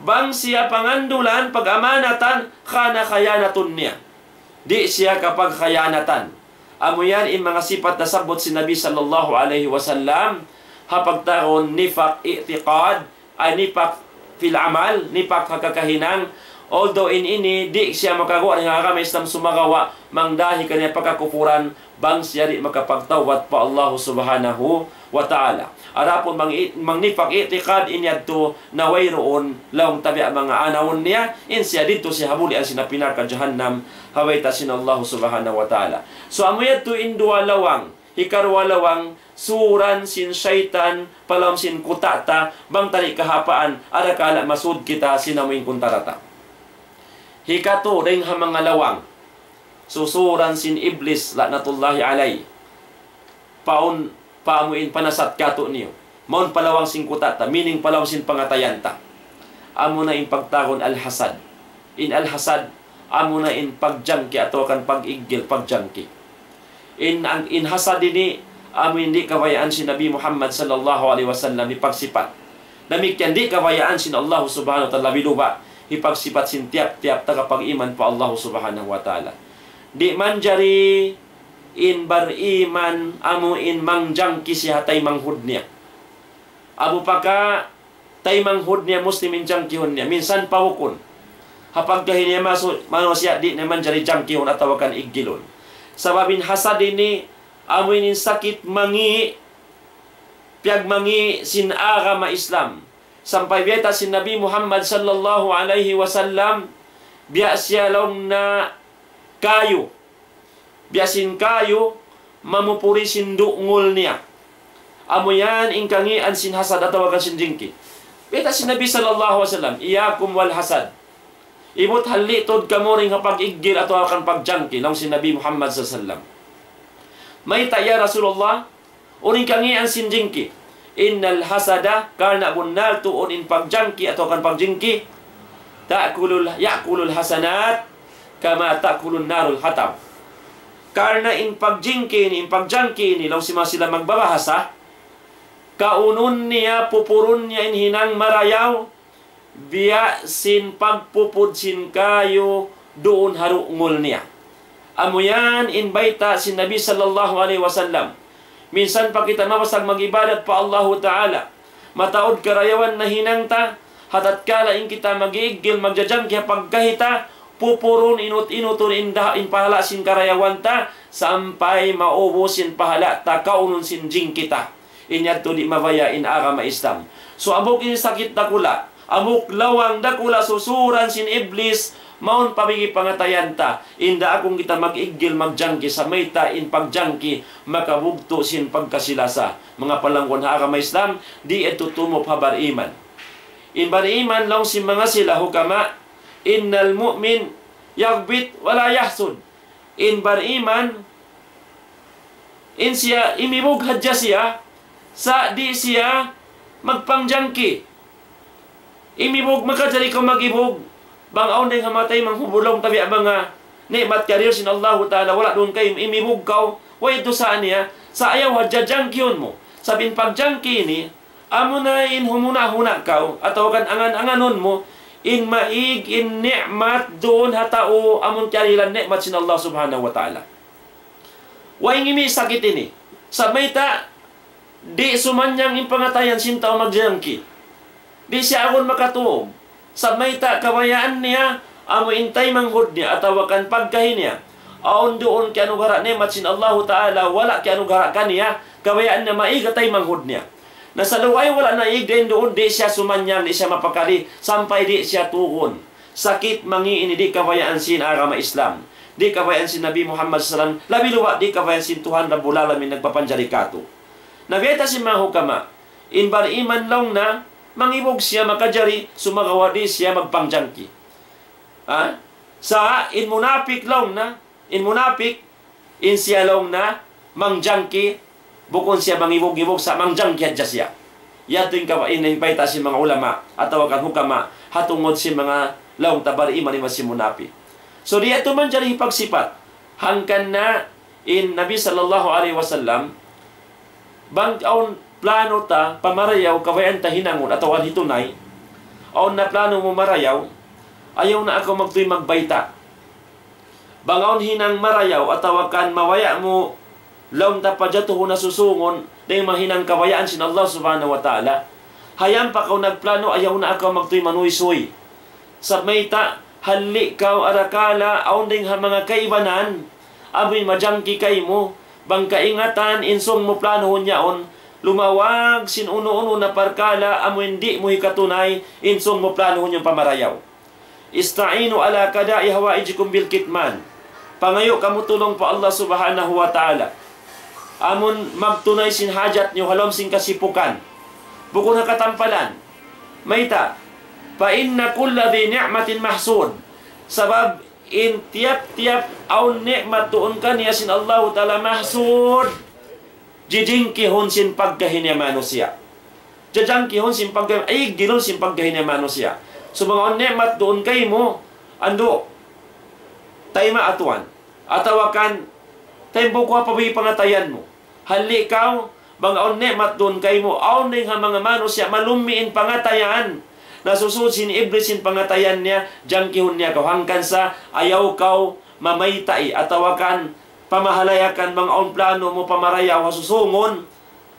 bang siya pangandulan pag-amanatan, khana, khiyanatun niya. Di' siya kapagkhiyanatan. Amu yan in manga sipat nasabbut sin Nabi sallallahu alayhi wasallam, ha pagtawagun nifak i'tiqad, ay nifak fil amal, nifak ha kakahinang. Although in ini, di' siya makaguwa' dayn ha agama Islam sumagawa', mangdahi kaniya pagkakupuran, bang siya di' makapagtawbat pa Allah subhanahu wa ta'ala. Adapun mang, mang nifak i'tiqad in yadtu na wayruun laung ta biya' manga anawun niya, in siya didtu siya ha bulian sin api narka jahannam, ha bayta' sin Allah subhanahu wa ta'ala. So amu yadtu in duwa lawang, hikaruwa lawang, suran sin saytan, pa lawm sin kuta' ta, bang ta di' kahapaan, arakala' masud kita sin amu in kuntara ta. Hikatu, dayng ha manga lawang, susuran sin Iblis, la'natullahi alayh. Paun, pa amu in panasat katu' niyu. Mawn pa lawang sin kuta' ta, meaning pa lawang sin pangatayan ta. Amu na in pagtawagun al-hasad. In al-hasad, amu na in pagjangki atawa kan pag-iggil, pagjangki. In, ang, in hasad ini, amu in di' kabayaan sin Nabi Muhammad sallallahu alayhi wasallam hipagsipat. Damikkiyan di' kabayaan sin Allah subhanahu wa ta'ala biluba hipagsipat sin tiyap-tiyap tagapag-iman pa Allah subhanahu wa ta'ala. Di' manjari in bariman amu in mangjangki siya ha taymanghud niya. Amu pa ka taymanghud niya Muslim in jangkihun niya. Minsan pa bukun. Ha pagkahi niya masu-, manusiya' di' niya manjari jangkihun atawa kan iggilun. Sabab in hasad ini, amu in sakit mangi', piyagmangi' sin agama Islam. Sampay biyayta' sin Nabi Muhammad sallallahu alayhi wasallam, biya' siya laung na kayu. Biya' sin kayu, mamupuri sin dungul niya. Amu yan in kangian sin hasad atawa kan sin jingki. Biyayta' sin Nabi sallallahu alayhi wasallam, إياكم والحسد. Ibut halli' tuud kamu dayn ha pag-iggil atawa kan pagjangki, laung sin Nabi Muhammad sallallahu alayhi wasallam. Mayta' ya Rasulullah, unu in kangian sin jingki? إن الحسد, karna' bunnal tuud in pagjangki atawa kan pagjingki, تأكل ال-، يأكل الحسنات كما تأكل النار الحطب. Karna' in pagjingki ini, in pagjangki ini, laung sin manga sila magbabahasa, kaunun niya, pupurun niya in hinang marayaw, biya' sin pagpupud sin kayu duun ha dungul niya. Amu yan in bayta' sin Nabi sallallahu alayhi wasallam. Minsan pa kita mabasag mag-ibadat pa Allahu Ta'ala. Mataud karayawan na hinang ta, ha tatkala in kita mag-iiggil, magjajangki ha pagkahi ta, pupurun inut-inutun in da-, in pahala' sin karayawan ta, sampay maubus in pahala' ta kaunun sin jingki ta. In yadtu di' mabaya' in agama Islam. So, hambuuk ini sakit dakula', hambuuk lawang dakula' susuran sin Iblis, mawn pa bigi pangatayan ta. Inda akun kita mag-iggil, magjangki, sa' mayta' in pagjangki makabugtu' sin pagkasi-lasa. Manga palangguan ha agama Islam, di' yadtu tumup ha bariman. In bariman laung sin manga sila hukama, إن المؤمن يغبط ولا يحسد. In bariman, in siya imibug hadja siya, sa' di' siya magpangjangki. Imibug, makajari kaw mag-ibug. Bang awn dayng ha manga taymanghud laung ta biya' manga ni'mat karihilan sin Allahu Ta'ala, wala' duun kaymu, imibug kaw, way dusa niya, sa' ayaw hadja jangkihun mu. Sabab in pagjangki ini, amuna in humuna-huna kaw, atawa kan angan-anganun mu, in maig, in ni'mat duun ha tau, amun karihilan ni'mat sin Allah Subhanahu wa Ta'ala. Way ngimi' sakit ini. Sa' mayta', di' sumannang in pangatayan sin tau magjangki. Di' siya agun makatug. Sa' mayta' kabayaan niya, amu in taymanghud niya, atawa kan pagkahi niya. Awn duun kiyanugara' ni'mat sin Allahu Ta'ala, wala' kiyanugara' kaniya, kabayaan niya maig ha taymanghud niya. Na sa' luway wala' naig dayn duun, di' siya sumannang, di' siya mapakali, sampay di' siya tugun. Sakit mangi' ini di' kabayaan sin agama Islam. Di' kabayaan sin Nabi Muhammad sallallahu alayhi wasallam, labi luba' di' kabayaan sin Tuhan Rabbul Alamin nagpapanjari katu'. Na biyayta' sin manga hukama, in bariman laung na, mangibug siya makajari, sumagawa' di' siya magpangjangki. Ha? Sa' in munapik laung na, in munapik, in siya laung na, mangjangki, bukun siya mangibug-ibug, sa' mangjangki hadja siya. Yadtu in kawa-, in bayta' sin manga ulama, atawa kan hukama, ha tungud sin manga laung ta bariman iban sin munapi'. So, di' yadtu manjari hipagsipat. Hangkan na in Nabi sallallahu alayhi wasallam, bang awn plano ta pamarayaw kabayaan ta hinangun atawa hitunay, awn na plano mu marayaw, ayaw na aku magtuy magbayta'. Bang awn hinang marayaw atawa kan mabaya' mu laung ta pajatuhun ha susungun, dayn mahinang kabayaan sin Allah Subhanahu wa Ta'ala. Hayam pa kaw nagplano, ayaw na aku magtuy manuysuy. Sabab mayta', halli' kaw arakala', awn dayn ha manga kaibanan, amuin majangki kaymu, bang kaingatan, in sūng mu planuhun yaun, lumawag sin unu-unu na parkala', amuin di' mu hikatunay, in sūng mu planuhun yaun pamarayaw. استعينوا على قضاء حوائجكم بالكتمان. Pangayu' kamu tulung pa Allah Subhanahu wa Ta'ala. Amun magtunay sin hajat niyu ha lawm sin kasipukan. Bukun ha katampalan. Mayta'? فإن كل ذي نعمة محسود. Sabab in tiyap-tiyap awn ni'mat duun kaniya sin Allahu Ta'ala mahsud. Jijingkihun sin pagkahi niya manusiya'. Jajangkihun sin pagkahi, ay, igdilun sin pagkahi niya manusiya'. So, bang awn ni'mat duun kaymu, andu', tayma' atuan. Atawa kan, taymbuk ku ha pabigi pangatayan mu. Halli' kaw, bang awn ni'mat duun kaymu, awn dayn ha manga manusiya' malummi' in pangatayan. Nasusud sin Iblis sin pangatayan niya, jangkihun niya kaw hangkan sa, ayaw kaw mamaytai, atawa kan, pamahalayakan bang awn plano mu pamarayaw ha susungun,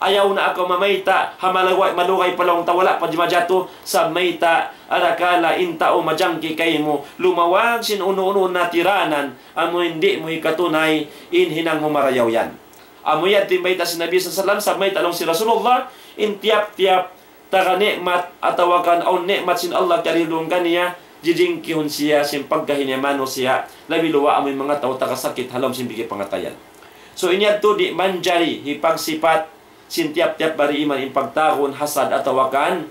ayaw na aku mamayta', ha malugay, malugay pa laung ta wala' pa di' majatu, sabab mayta', arakala' in tau majangki kaymu, lumawag sin unu-unu na tiranan, amu in di' mu hikatunay, in hinang mu marayaw yan. Amu yadtu in bayta' sin Nabi sallallahu alayhi wasallam, sabab mayta' laung sin Rasulullah, in tiyap-tiyap taga ni'mat atawa kan awn ni'mat sin Allah kiyarihil duun kaniya, jijingkihun siya sin pagkahi niya manusiya', labi luwa' amu in manga tau taga sakit ha lawm sin bigi pangatayan. So, in yadtu di' manjari hipagsipat sin tiyap-tiyap bariman in pagtawagun hasad atawa kan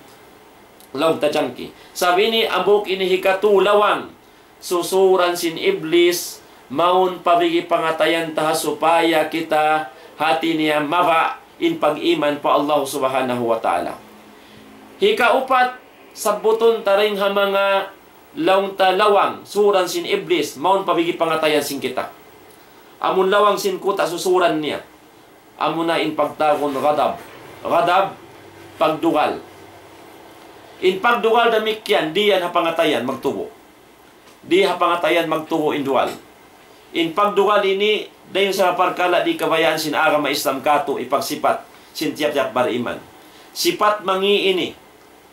laung ta jangki. Sabab ini hambuuk ini hikatu lawang susuran sin Iblis, mawn pa bigi pangatayan ta ha supaya kita hati niya maba in pag-iman pa Allah Subhanahu wa Ta'ala. Hikaupat, sabbutun ta dayn ha manga laung ta lawang, suran sin Iblis, mawn pa bigi pangatayan sin kita. Amun lawang sin kuta' susuran niya. Amuna in pagtawagun ghadab. Ghadab, pagdugal. In pagdugal damikkiyan, di' yan ha pangatayan magtubu'. Di' ha pangatayan magtubu' in dugal. In pagdugal ini, dayn sa parkala' di' kabayaan sin agama Islam katu' hipagsipat sin tiyap-tiyap bariman. Sipat mangi' ini.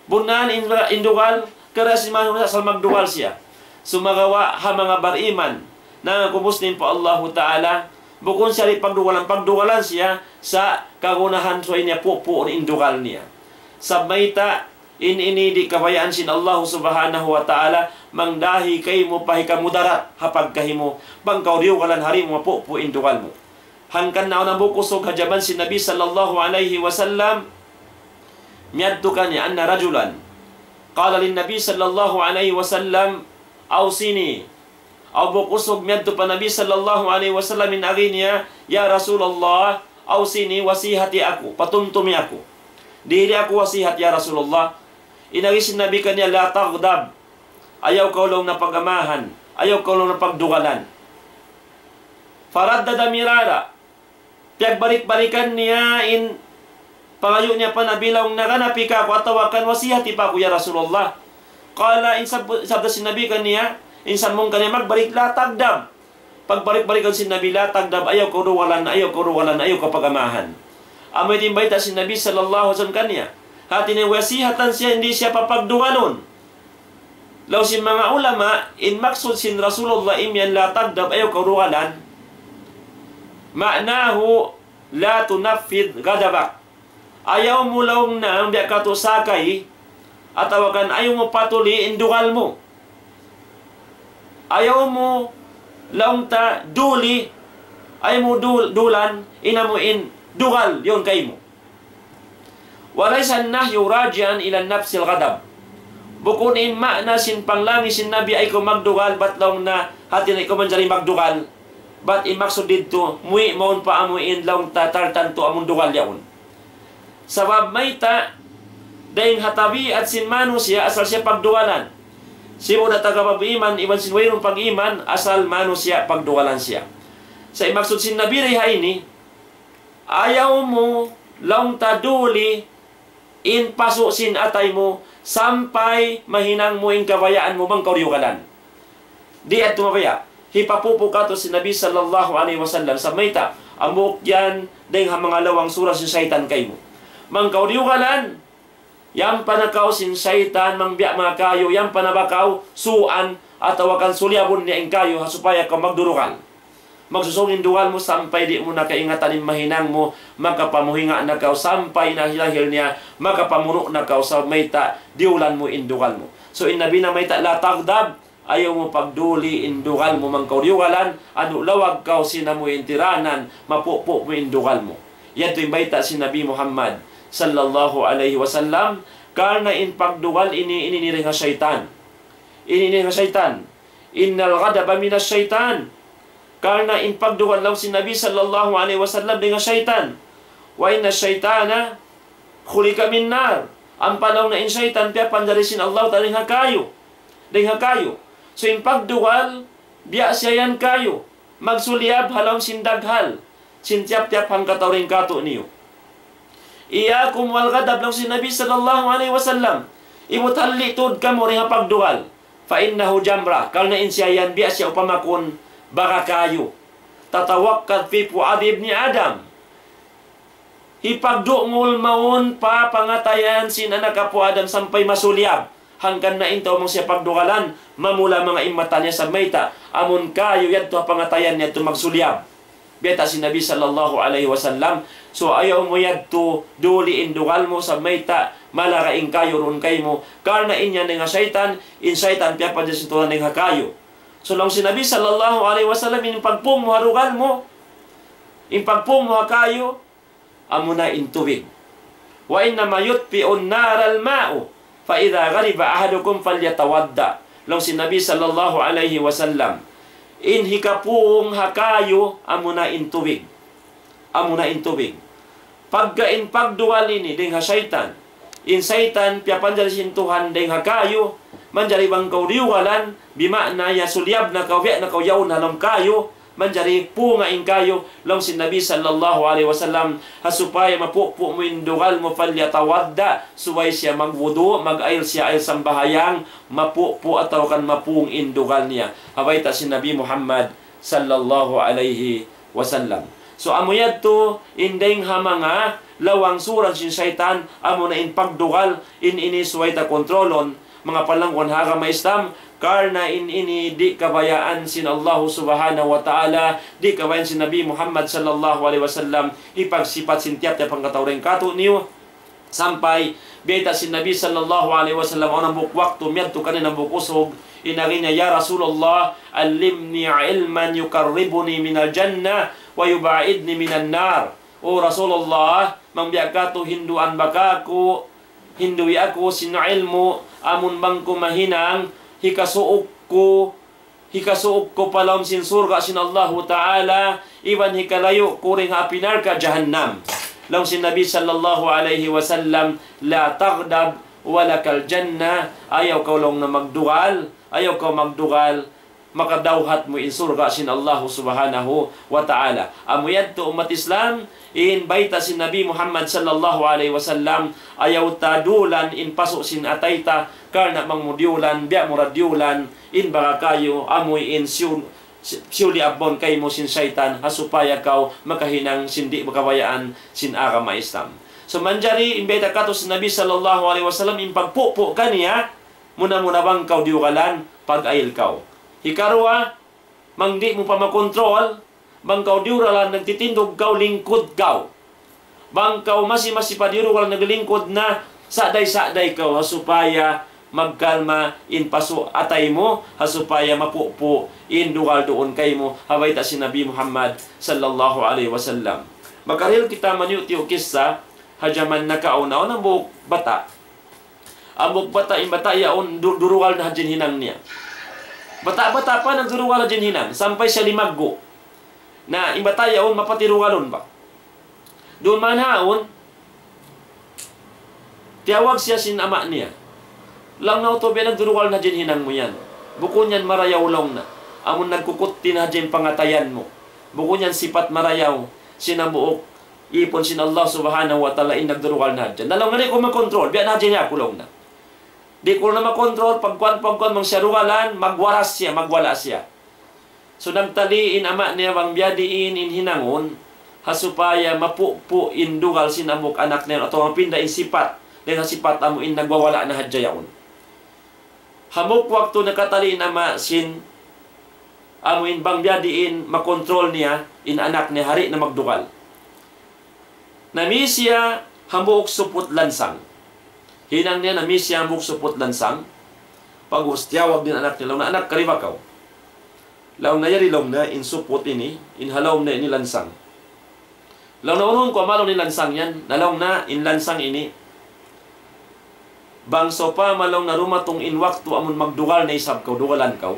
Bunnal in, in dugal, kara sin manusiya' asal magdugal siya. Sumagawa' ha manga bariman, nangaku Muslim pa Allahu Ta'ala, bukun siya di' pagdugalan, pagdugalan siya sa' kagunahan subay niya pupuun in dugal niya. Sabab mayta', in ini di' kabayaan sin Allah Subhanahu wa Ta'ala, mangdahi kaymu pa hikamudarat ha pagkahi mu, bang kaw diyugalan hari mu mapupu' in dugal mu. Hangkan na awn hambuuk usug ha jaman sin Nabi sallallahu alayhi wasallam, miyadtu kaniya أن رجلا قال للنبي صلى الله عليه وسلم أوصني. Awn hambuuk usug miyadtu pa Nabi sallallahu alayhi wasallam in agi niya, "Ya Rasulullah, أوصني, wasihati aku, patumtumi aku." "Dihili aku wasihat, ya Rasulullah." In agi sin Nabi kaniya, "لا تغضب." Ayaw kaw laung niya pag-amahan. Ayaw kaw laung niya pagdugalan. فردد مرارا. Piyagbalik-balikan niya in pangayu' niya pa Nabi laung niya, "Ganapi kaku' atawa kan wasihati pa aku, ya Rasulullah." قال, in sab-, sabda sin Nabi kaniya, in sambung kaniya, magbalik, "لا تغضب." Pagbalik-balikan sin Nabi, "لا تغضب, ayaw kaw dugalan, ayaw kaw dugalan, ayaw kaw pag-amahan." Amu yadtu in bayta' sin Nabi sallallahu alayhi wasallam kaniya. Hati niya wasihatan siya, di' siya papagdugalun. Laung sin manga ulama, in maksud sin Rasulullah imiyan لا تغضب, ayaw kaw dugalan. معناه لا تنفذ غضبك. Ayaw mu laung niya biya' katu' sakay, atawa kan ayaw mu patuli in dugal mu. Ayaw mu laung ta duli, ayaw mu dul-, dulan, in amu in dugal, yaun kaymu. وليس النهي راجعا إلى نفس الغضب. Bukun in maana sin panglangi sin Nabi ayaw kaw magdugal, bat laung niya hati niya ikaw manjari magdugal. Bat in maksud didtu, muwi' mawn pa amu in laung ta tartantu amun dugal yaun. Sabab mayta', Dayng ha tabiat sin manusiya' asal siya pagdugalan. Sibu' da taga pag-iman, iban sin wayruun pag-iman, asal manusiya' pagdugalan siya. Sa' in maksud sin Nabi dayn ha ini, ayaw mu laung ta duli in pasu' sin atay mu sampay mahinang mu in kabayaan mu bang kaw diyugalan. Di' yadtu mabaya'. Hipapupu' katu' sin Nabi sallallahu alayhi wasallam sa' mayta', hambuuk yan dayng ha manga lawang sura sin saytan kaymu. Bang kaw diyugalan, yampa na kaw sin saytan, mangbiya' manga kayu, yampa na ba kaw suuan, atawa kan suliyabun niya in kayu, ha supaya kaw magdurugal. Magsusung in dugal mu sampay di' mu na kaingatan in mahinang mu, makapamuhinga na kaw sampay in ahil-ahil niya, makapamunu' na kaw sa' mayta', diyulan mu in dugal mu. So, in Nabi na mayta', لا تغضب, ayaw mu pagduli in dugal mu bang kaw diyugalan, anu lawag kaw sin amu in tiranan, mapupu' mu in dugal mu. Yadtu in bayta' sin Nabi Muhammad sallallahu alayhi wasallam, karna' in pagdugal ini, ini, ini dayn ha saytan. Ini, ini dayn ha saytan. إن الغضب من الشيطان. Karna' in pagdugal laung sin Nabi sallallahu alayhi wasallam dayn ha saytan. وإن الشيطان خلق من نار. Ampa laung niya in saytan piyapanjari sin Allah Ta'ala dayn ha kayu. Dayn ha kayu. So in pagdugal, biya' siya yan kayu. Magsuliyab ha lawm sin daghal sin tiyap-tiyap hangkatau dayn kātu'niyu. إياكم والغضب, laung sin Nabi sallallahu alayhi wasallam. Ibut halli' tuud kamu dayn ha pagdugal. فإنه جمرة, karna' in siya yan biya' siya upamakun baga kayu. تتوقد في فؤاد ابن آدم. Hipagdungul mawn pa pangatayan sin anak apu' Adam sampay masuliyab. Hangkan na in tau bang siya pagdugalan, mamula manga in mata niya sa' mayta', amun kayu yadtu ha pangatayan niya yadtu magsuliyab. Bayta' sin Nabi sallallahu alayhi wasallam, so ayaw mu yadtu duli in dugal mu sa' mayta', malaga' in kayu duun kaymu. Karna' in yan dayn ha saytan, in saytan piyapanjari sin Tuhan dayn ha kayu. So laung sin Nabi sallallahu alayhi wasallam, in pagpung mu ha dugal mu, in pagpung mu ha kayu, amuna in tubig. وإنما يطفئ النار الماء فإذا غضب أحدكم فليتوضأ. Laung sin Nabi sallallahu alayhi wasallam, in hikapung ha kayu, amuna in tubig. Amuna in tubig. Pagka in pagdugal ini dayn ha saytan, in saytan piyapanjari sin Tuhan dayn ha kayu, manjari bang kaw diyugalan, bima'na ya suliyab na kaw, biya' na kaw yaun ha lawm kayu, manjari punga in kayu, laung sin Nabi sallallahu alayhi wasallam, ha supaya mapupu' mu in dugal mu, فليتوضأ, subay siya magwudu', mag-ayil siya ayil sambahayang, mapupu' atawa kan mapung in dugal niya. Ha bayta' sin Nabi Muhammad sallallahu alayhi wasallam. So, amu yadtu in dayng ha manga lawang suran sin saytan, amuna in pagdugal, in ini subay ta kontrolun, manga palangguan ha agama Islam, karna' in ini di' kabayaan sin Allah subhanahu wa ta'ala, di' kabayaan sin Nabi Muhammad sallallahu alayhi wasallam, hipagsipat sin tiyap-tiyap hangkatau dayn kātu'niyu. Sampay, bayta' sin Nabi sallallahu alayhi wasallam, awn hambuuk waktu, miyadtu kaniya hambuuk usug, in agi niya, يا رسول الله، علمني علما يقربني من الجنة ويباعدني من النار. O Rasulullah, bang biya' katu' hinduan ba kāku', hindui aku sin ilmu', amun bang ku mahinang, hikasuuk ku, hikasuuk ku pa lawm sin surga' sin Allahu Ta'ala, iban hikalayu' ku dayn ha api narka' jahannam. Laung sin Nabi sallallahu alayhi wasallam, لا تغضب ولك الجنة, ayaw kaw laung niya magdugal, ayaw kaw magdugal, makadawhat mu in surga' sin Allahu subhanahu wa ta'ala. Amu yadtu ummat Islam, in bayta' sin Nabi Muhammad sallallahu alayhi wasallam, ayaw ta dulan in pasu' sin atay ta, karna' bang mu diyulan, biya' mu ra diyulan, in baga kayu, amu in siyu-, si-, siyuli abbaun kaymu sin saytan, ha supaya kaw makahinang sin di' kabayaan sin agama Islam. So manjari, in bayta' katu' sin Nabi sallallahu alayhi wasallam, in pagpupu' kaniya, muna-muna bang kaw diyugalan, pag-ayil kaw. Hikaruwa, bang di' mu pa makontrol, bang kaw diyugalan nagtitindug kaw, lingkud kaw. Bang kaw masi-masi pa diyugalan naglingkud na, sa'day-sa'day kaw, ha supaya magkalma in pasu' atay mu, ha supaya mapupu' in dugal duun kaymu, ha bayta' sin Nabi Muhammad sallallahu alayhi wasallam. Makarihil kita maniyu'-tiyu' kissa, ha jaman nakauna, awn hambuuk bata'. Hambuuk bata', in bata' yaun du-, durugal na hadja in hinang niya. Bata'-bata' pa nagdurugal hadja in hinang, sampay siya limaggu'. Na, in bata' yaun mapatirugalun ba. Duun man haun, Tiyawag siya sin ama' niya. Laung niya, "Utu', biya' nagdudugal na hadja in hinang mu yan. Bukun yan marayaw," laung niya. "Amun nagkukutti na hadja in pangatayan mu. Bukun yan sipat marayaw sin hambuuk īpun sin Allah Subhanahu wa Ta'ala in nagdudugal na hadja. Na laung niya, di' ku makontrol, biya' na hadja niya aku," laung niya. "Di' ku na makontrol, pagkuan, pagkuan, bang siya dugalan, magwaras siya, magwala' siya." So, nagtali in ama' niya bang biya' diin in hinangun, ha supaya mapupu' in dugal sin hambuuk anak niya, atawa mapinda in sipat, dayn ha sipat amu in nagwawala' na hadja yaun. Hambuuk waktu nakatali in ama' sin, amu in bang biya' diin makontrol niya, in anak niya, hari na magdugal. Nami siya hambuuk suput lansang. Hinang niya nami siya hambuuk suput lansang. Pag'ubus tiyawag in anak niya, laung niya, "Anak, kari ba kaw?" Laung niya, "Yari," laung niya, "in suput ini, in ha lawm niya ini lansang." Laung niya, "Unu in kumaun ini lansang yan?" Na laung niya, "In lansang ini, bang sawpama," laung niya, "dumatung in waktu amun magdugal na isab kaw, dugalan kaw,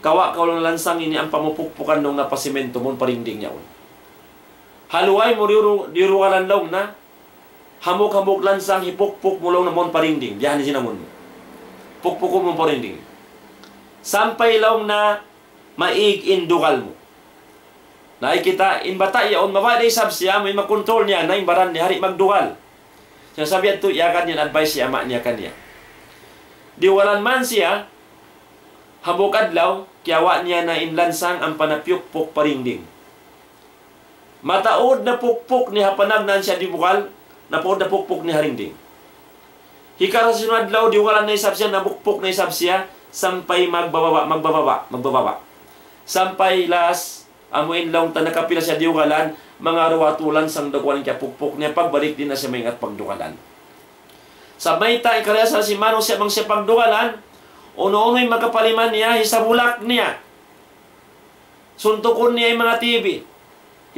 kawa' kaw," laung niya, "lansang ini ampa mu pukpukan," laung niya, "pa simento, mawn pa dingding yaun. Haluay mu diyuru-, diyurugalan," laung niya, "hambuuk-hambuuk lansang hipukpuk mu," laung niya, "mawn pa dingding. Biya' ini in hinangun mu. Pukpukun mu pa dingding. Sampay," laung niya, "maig in dugal mu." Na, kita', in bata' yaun, mabaya' da isab siya, amu in makontrol niya na in baran niya, hari magdugal. Siya sabi yadtu, iyagad niya in advice sin ama' niya kaniya. Diyugalan man siya, hambuuk adlaw, kiyawa' niya na in lansang ampa niya piyukpuk pa dingding. Mataud na pukpuk niya ha panagnaan siya diyugal, mataud na pukpuk niya ha dingding. Hikarasun adlaw, diyugalan na isab siya, napukpuk na isab siya, sampay magbababa', magbababa', magbababa'. Sampay last, amu in laung ta nakapila siya diyugalan, manga duwa tū lansang dugalan kiyapukpuk niya, pagbalik di' na siya maingat pagdugalan. Sa' mayta' in karasa sin manusiya' bang siya pagdugalan, unu-unu in makapalima niya, hisabulak niya. Suntukun niya in manga T V.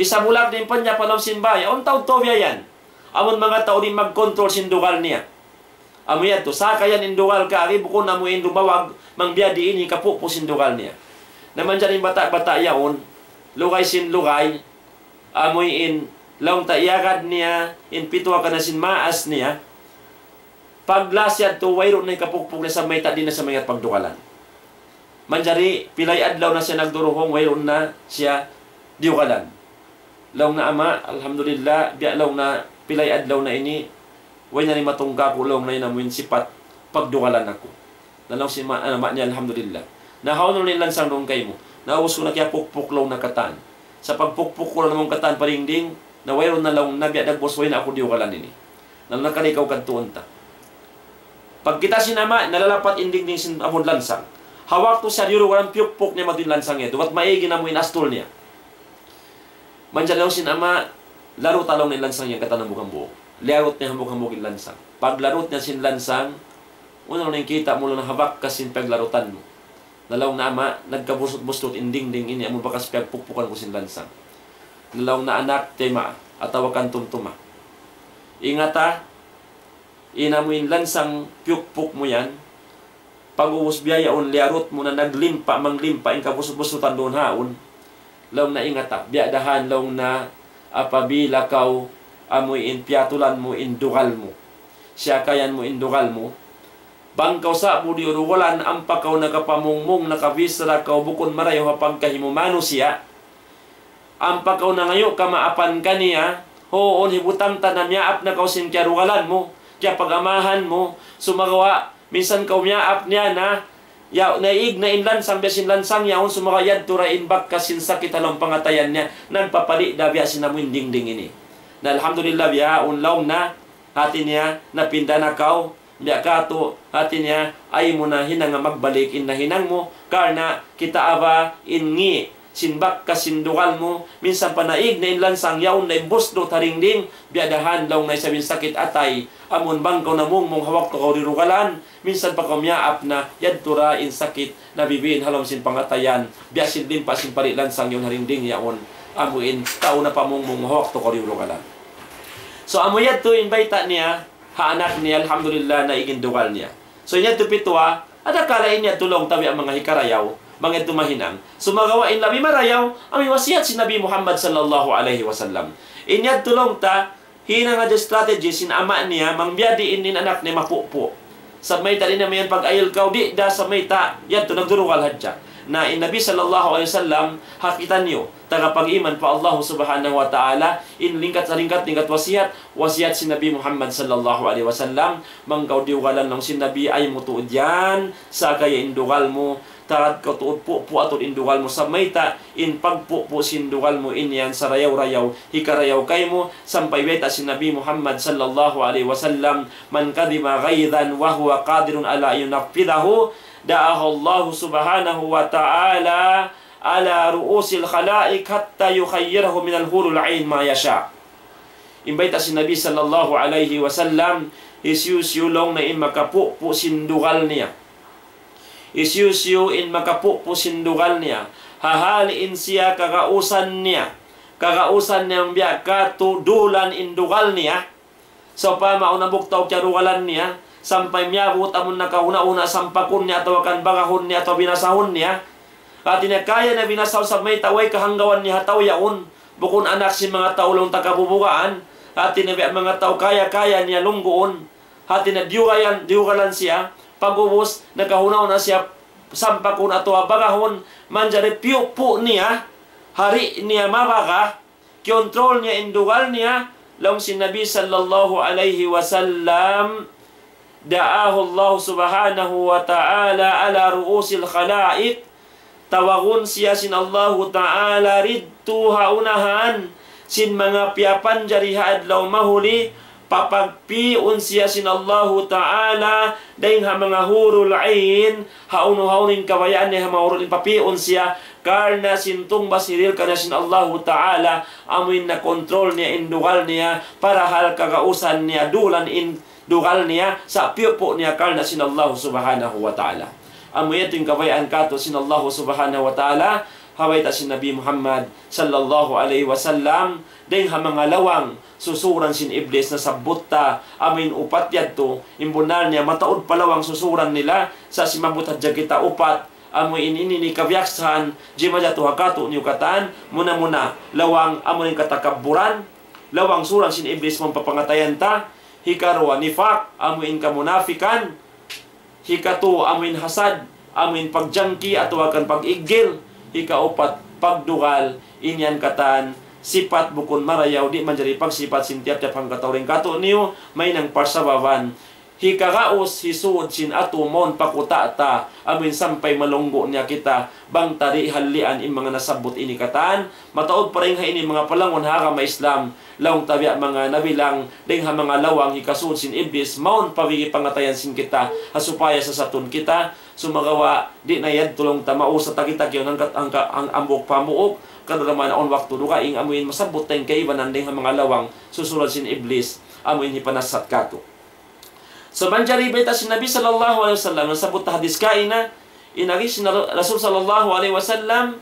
Hisabulak niya in panya pa lawm sin bāy. Awn tau-tau biya' yan. Amun manga tau di' magkontrol sin dugal niya. Amu yadtu, sakayan in dugal kari, bukun amu in dumawag, bang biya' diin in kapupu' sin dugal niya. Na manjari in bata'-bata' yaun, lugay sin lugay, amu in laung ta iyagad niya in pituwa kaniya sin maas niya, pag-last yadtu, wayruun na in kapukpuk niya sa' mayta' di' na siya maingat pagdugalan. Manjari, pilay adlaw na siya nagduruhung, wayruun na siya diyugalan. Laung niya, "Ama', alhamdulillah, biya' laung niya pilay adlaw na ini, way na niya matungka aku," laung niya, "in amu in sipat pagdugalan aku." Na laung sin ma-, ama' niya, "Alhamdulillah. Na hawnu in lansang duun kaymu?" "Na ubus ku na kiyapukpuk," laung niya, "katan. Sa' pagpukpuk ku laung niya katan pa dingding, na wayruun na," laung niya, "biya' dagbus way na aku diyugalan ini. Na nakari kaw kadtuun ta." Pagkita' sin ama', nalalapat in dingding sin amun lansang. Ha waktu siya diyugalan, piyukpuk niya madtu in lansang yadtu. Bat maig in amu in astul niya. Manjari laung sin ama', "Laruta," laung niya, "in lansang yan katan hambuuk-hambuuk." Liyarut niya hambuuk-hambuuk in lansang. Paglarut niya sin lansang, "Unu in kita' mu?" laung niya, "Ha bakkas sin paglarutan mu." Na laung niya, "Ama', nagkabusut-busut in dingding ini amun bakas piyagpukpukan ku sin lansang." Na laung niya, "Anak, taymaa, atawa kan tumtuma. Ingata, in amu in lansang piyukpuk mu yan, pag'ubus biya' yaun liyarut mu na naglimpa', manglimpa' in kabusut-busutan duun haun." Laung niya, "Ingata, biya' da han," laung niya, "apabila kaw amu in piyatulan mu in dugal mu, siyakayan mu in dugal mu, bang kaw sa'bu diyurugalan, ampa kaw nakapamungmung, nakabichara kaw bukun marayaw ha pagkahi mu manusiya', ampa kaw nangayu' kamaapan kaniya, huun hibutang ta na miyaap na kaw sin kiyarugalan mu, kiyapag-amahan mu, sumagawa' minsan kaw miyaap niya na, ya, naig na in lansang, biya' sin lansang yaun, sumagawa' yadtu ra in bakkas sin sakit ha lawm pangatayan niya, nagpapali' da biya' sin amu in dingding ini. Na alhamdulillah, bihaun laung niya, hāti niya, napinda na kaw, biya' katu', hāti niya, ayaw mu na hinanga magbalik in nahinang mu, karna' kita' ba in ngi' sin bakkas sin dugal mu, minsan pa naig na in lansang yaun na in busdut ha dingding, biya' da han laung niya isab in sakit atay, amun bang kaw namungmung ha waktu kaw diyurugalan, minsan pa kaw miyaap na, yadtu ra in sakit nabibiin ha lawm sin pangatayan, biya' sin limpa' sin pali' lansang yaun ha dingding yaun, amu in tau napamungmung ha waktu kaw diyurugalan. So, amu yadtu in bayta' niya, ha anak niya, alhamdulillah, naig in dugal niya. So, in yadtu pituwa, adakala in yadtu laung ta biya' manga hikarayaw, manga yadtu mahinang. Sumagawa' in labi marayaw, amu in wasiyat sin Nabi Muhammad sallallahu alayhi wasallam. In yadtu laung ta, Hinang hadja strategy sin ama' niya, bang biyadiin in anak niya mapupu'. Sa' mayta' di' na mayan pag-ayil kaw, di' da sa' mayta', yadtu nagdurugal hadja. Na in Nabi sallallahu alayhi wasallam, ha kitaniyu, taga pag-iman pa Allah subhanahu wa ta'ala, in lingkat sa lingkat, lingkat wasiyat, wasiyat sin Nabi Muhammad sallallahu alayhi wasallam, bang kaw diyugalan laung sin Nabi, ayaw mu tuud yan, sa' kaya in dugal mu, tagad kaw tuud pupu' atud in dugal mu sa' mayta', in pagpupu' sin dugal mu in yan sarayaw-rayaw, hikarayaw kaymu, sampay bayta' sin Nabi Muhammad sallallahu alayhi wasallam, من كظم غيظا وهو قادر على أن ينفذه، دعاه الله سبحانه وتعالى على رؤوس الخلائق حتى يخيره من الحور العين ما يشاء. In bayta' sin Nabi sallallahu alayhi wasallam, hisiyu-siyu laung niya in makapupu' sin dugal niya. Hisiyu-siyu in makapupu' sin dugal niya. Ha hal in siya kagausan niya. Kagausan niya bang biya' katu' dulan in dugal niya. Sawpama awn hambuuk tau kiyarugalan niya, sampay miyabut amun nakahuna'-huna' sampakun niya atawa kan bagahun niya atawa binasahun niya. Hati niya kaya niya binasahun sa' mayta' way kahanggawan niya ha tau yaun. Bukun anak sin manga tau laung ta kabubugaan. Hati niya biya' manga tau kaya-kaya niya lungguun. Hati niya diyugalan, diyugalan siya. Pag'ubus, nakahuna'-huna' siya sampakun atawa bagahun. Manjari piyupu' niya, hari niya mabaga, kiyontrol niya in dugal niya, laung sin Nabi sallallahu alayhi wasallam, دعاه الله سبحانه وتعالى على رؤوس الخلائق, tawagun siya sin Allahu Ta'ala didtu ha unahan sin manga piyapanjari ha adlaw mahuli, papagpi'un siya sin Allahu Ta'ala, dayng ha manga hurul ain, hawnu-hawnu in kabayaan niya ha manga hurul ain papi'un siya, karna' sin tungbas hiril kaniya sin Allahu Ta'ala, amuin na-control niya in dugal niya, parahal kagausan niya dulan in dugal niya, sa' piyupu' niya karna' sin Allahu Subhanahu wa Ta'ala. Amu yadtu in kabayaan katu' sin Allahu Subhanahu wa Ta'ala, ha bayta' sin Nabi Muhammad sallallahu alayhi wasallam, dayng ha manga lawang susuran sin Iblis nasabbut ta, amuin upat yadtu, in bunnal niya mataud pa lawang susuran nila, sa' simabut hadja kita upat, amuin ini in kabiyaksahan, jimatu ha katu' niyu katan, muna-muna, lawang amuin katakabburan, lawang suran sin Iblis mawn pa pangatayan ta, hikaruwa nifak, amuin kamunafikan, hikatu amuin hasad, amuin pagjangki atawa kan pag-iggil, hikaupat pagdugal, in yan katan, sipat bukun marayaw, di' manjari pagsipat sin tiyap-tiyap hangkatau dayn katu' niyu, mahinang parsababan, hikagaus, hisud sin atu mawn pa kuta' ta, amuin sampay malunggu' niya kita, bang ta di' hallian in manga nasabbut ini katan, mataud pa dayn ha ini manga palangun ha agama Islam, laung ta biya' manga nabilang, dayng ha manga lawang hikasud sin Iblis, mawn pa bigi pangatayan sin kita, ha supaya sasatun kita, sumagawa', di' na yadtu laung ta mausa ta kita kiyaun hangka, hangka, hang, hambuuk pa hambuuk, kadtu da man awn waktu dugaing amuin masabbut ta in kaibanan dayng ha manga lawang, susuran sin Iblis, amuin hipanasat katu'. So, manjari bayta' sin Nabi sallallahu alayhi wasallam, nasabbut ta hadis kaina, in agi sin Rasul sallallahu alayhi wasallam,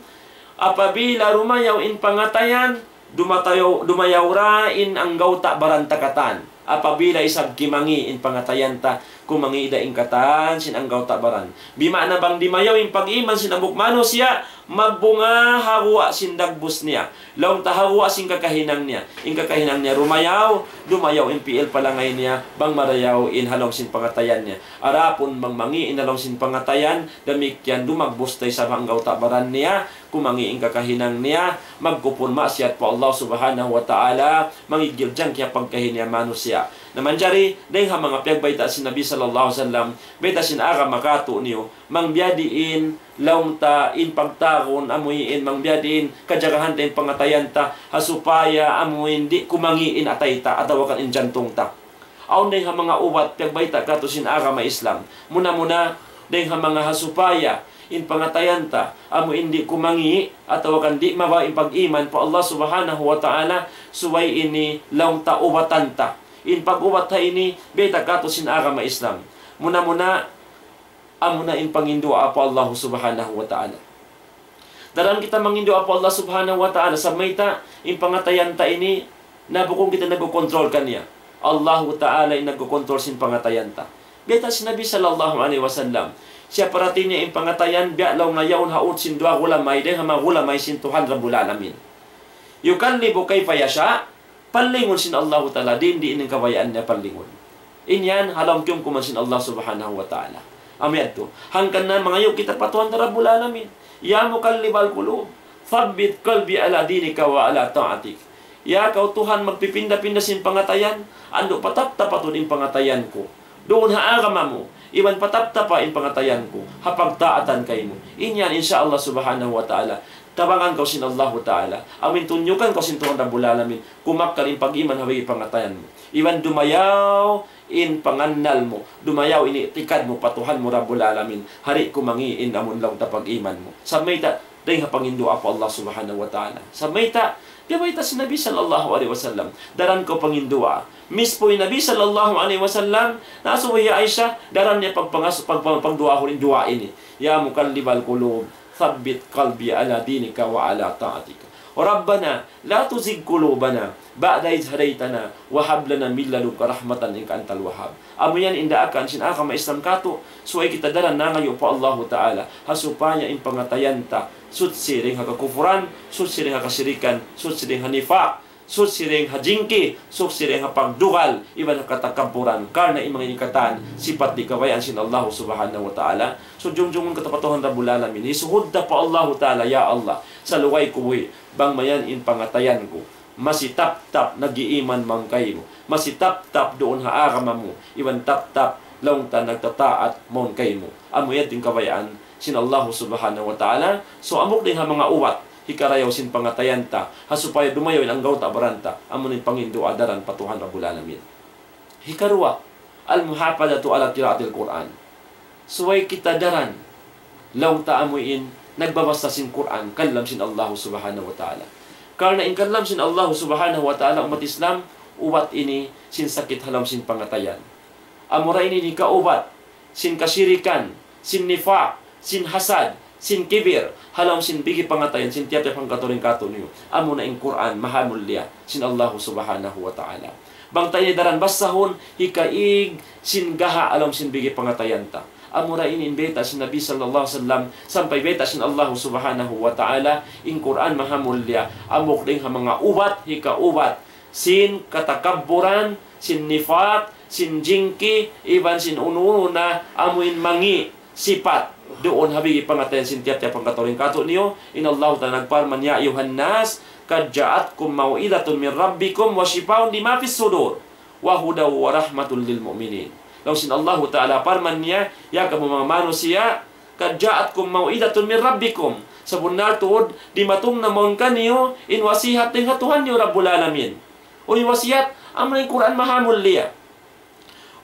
apabila rumayaw in pangatayan, dumatayaw, dumayaw ra in anggawta' baran ta katan. Apabila isab kimangi' in pangatayan ta, kumangi' da in katan sin anggawta' baran. Bima'na bang dimayaw in pag-iman sin hambuuk manusiya', magbunga ha guwa' sin dagbus niya. Laung ta ha guwa' sin kakahinang niya. In kakahinang niya rumayaw, dumayaw in pi'il palangay niya, bang marayaw in ha lawm sin pangatayan niya. Adapun bang mangi' in ha lawm sin pangatayan, damikkiyan dumagbus da isab ha anggawta' baran niya, kumangi' in kakahinang niya, magkupur maksiyat pa Allah Subhanahu wa Ta'ala, mangiggil jangki ha pagkahi niya manusiya'. Na manjari, dayng ha manga piyagbayta' sin Nabi sallallahu alayhi wasallam, bayta' sin agama katu' niyu, bang biyadiin, laung ta in pagtawagun, amu in bang biyadiin, kajagahan ta in pangatayan ta, ha supaya amu in di' kumangi' in atay ta, atawa kan in jantung ta. Awn dayng ha manga ubat, piyagbayta' katu' sin agama Islam. Muna-muna, dayng ha manga ha supaya, in pangatayan ta, amu in di' kumangi', atawa kan di' mabawa' in pag-iman pa Allah Subhanahu wa Ta'ala, subay ini laung ta ubatan ta. In pag-ubat ha ini, bayta' katu' sin agama Islam. Muna-muna, amuna in panginduwaa pa Allah Subhanahu wa Ta'ala. Daran kita manginduwaa pa Allah Subhanahu wa Ta'ala, sa' mayta', in pangatayan ta ini, na bukun kita nagkukontrol kaniya. Allahu Ta'ala in nagkukontrol sin pangatayan ta. Bayta' sin Nabi sallallahu alayhi wasallam, siya parati niya in pangatayan, biya' laung na yaun ha ut sin duwa gulamay, dayng ha manga gulamay sin Tuhan Rabbul Alamin. يقلب كيف يشاء, Pallingun sin Allahu Ta'ala, diin-diin in kabayaan niya pallingun. In yan, ha lawm kiyumkuman sin Allah Subhanahu wa Ta'ala. Amu yadtu. Hangkan na mangayu' kita pa Tuhan Rabbul Alamin. يا مقلب القلوب ثبت قلبي على دينك وعلى طاعتك. Ya kaw Tuhan magpipinda-pinda sin pangatayan, andu' pataptapa tuud in pangatayan ku duun ha agama mu, iban pataptapa in pangatayan ku ha pagtaatan kaymu. In yan, insya Allah Subhanahu wa Ta'ala, tabangan kaw sin Allahu Ta'ala. Amuin tunyukan kaw sin Tuhan Rabbul Alamin, kumakkal in pag-iman ha bigi pangatayan mu. Iban dumayaw in pangannal mu, dumayaw in i'tikad mu pa Tuhan mu Rabbul Alamin. Hari kumangi' in amun laung ta pag-iman mu. Sa' mayta', dayn ha panginduwaa pa Allah Subhanahu wa Ta'ala. Sa' mayta', di' mayta' sin Nabi sallallahu alayhi wasallam, daran kaw panginduwaa. Mismu in Nabi sallallahu alayhi wasallam, nasubu hi Aisha, daran niya pagpangas-, pagpang-, pagduwaahun in duwaa ini. يا مقلب القلوب ثبت قلبي على دينك وعلى طاعتك. ربنا لا تزغ قلوبنا بعد إذ هديتنا وهب لنا من لدنك رحمة إنك أنت الوهاب. Amu yan in daakan sin agama Islam katu', subay kita daran nangayu' pa Allahu Ta'ala, ha supaya in pangatayan ta, suchi dayn ha kakupuran, suchi dayn ha kasirikan, suchi dayn ha nifak, suchi dayn ha jingki, suchi dayn ha pagdugal, iban ha katakabburan, karna' in manga ini katan, sipat di' kabayaan sin Allahu Subhanahu wa Ta'ala. So, jungjungun kita pa Tuhan Rabbul Alamin. Hisuhud ta pa Allahu Ta'ala, ya Allah, salugay ku buhi', bang mayan in pangatayan ku masi taptap nag-iiman mawn kaymu, masi taptap duun ha agama mu, iban taptap laung ta nagtataat mawn kaymu. Amu yan in kabayaan sin Allahu Subhanahu wa Ta'ala. So, hambuuk dayn ha manga ubat hikarayaw sin pangatayan ta, ha supaya dumayaw in anggawta' baran ta, amu in panginduwaa daran pa Tuhan Rabbul Alamin. Hikaruwa, المحافظة على قراءة القرآن. Subay kita daran, laung ta amuin, nagbabasa sin Qur'an, kalam sin Allahu Subhanahu wa Ta'ala. Karna' in kalam sin Allahu Subhanahu wa Ta'ala, ummat Islam, ubat ini sin sakit ha lawm sin pangatayan. Amura ini in kaubat sin kasirikan, sin nifak, sin hasad, sin kibir, ha lawm sin bigi pangatayan sin tiyap-tiyap hangkatau dayn kātu'niyu. Amuna in Qur'an, mahamulliya sin Allahu Subhanahu wa Ta'ala. Bang ta ini daran basahun, hikaig sin gaha' ha lawm sin bigi pangatayan ta. Amura ini in bayta' sin Nabi sallallahu alayhi wasallam, sampay bayta' sin Allahu Subhanahu wa Ta'ala, in Qur'an mahamulliya, hambuuk dayn ha manga ubat, hikaubat sin katakabburan, sin nifak, sin jingki, iban sin unu-unu na amuin mangi' sipat duun ha bigi pangatayan sin tiyap-tiyap hangkatau dayn kātu'niyu. In Allahu Ta'ala nagparman, يا أيها الناس قد جاءتكم موعظة من ربكم وشفاء لما في الصدور وهدى ورحمة للمؤمنين. Laung sin Allahu Ta'ala parman niya, ya kamu manga manusiya', قد جاءتكم موعظة من ربكم. Sabunnal tuud, dimatung na mawn kaniyu in wasihat dayn ha Tuhan niyu Rabbul Alamin. Unu in wasihat, amuna in Qur'an mahamulliya.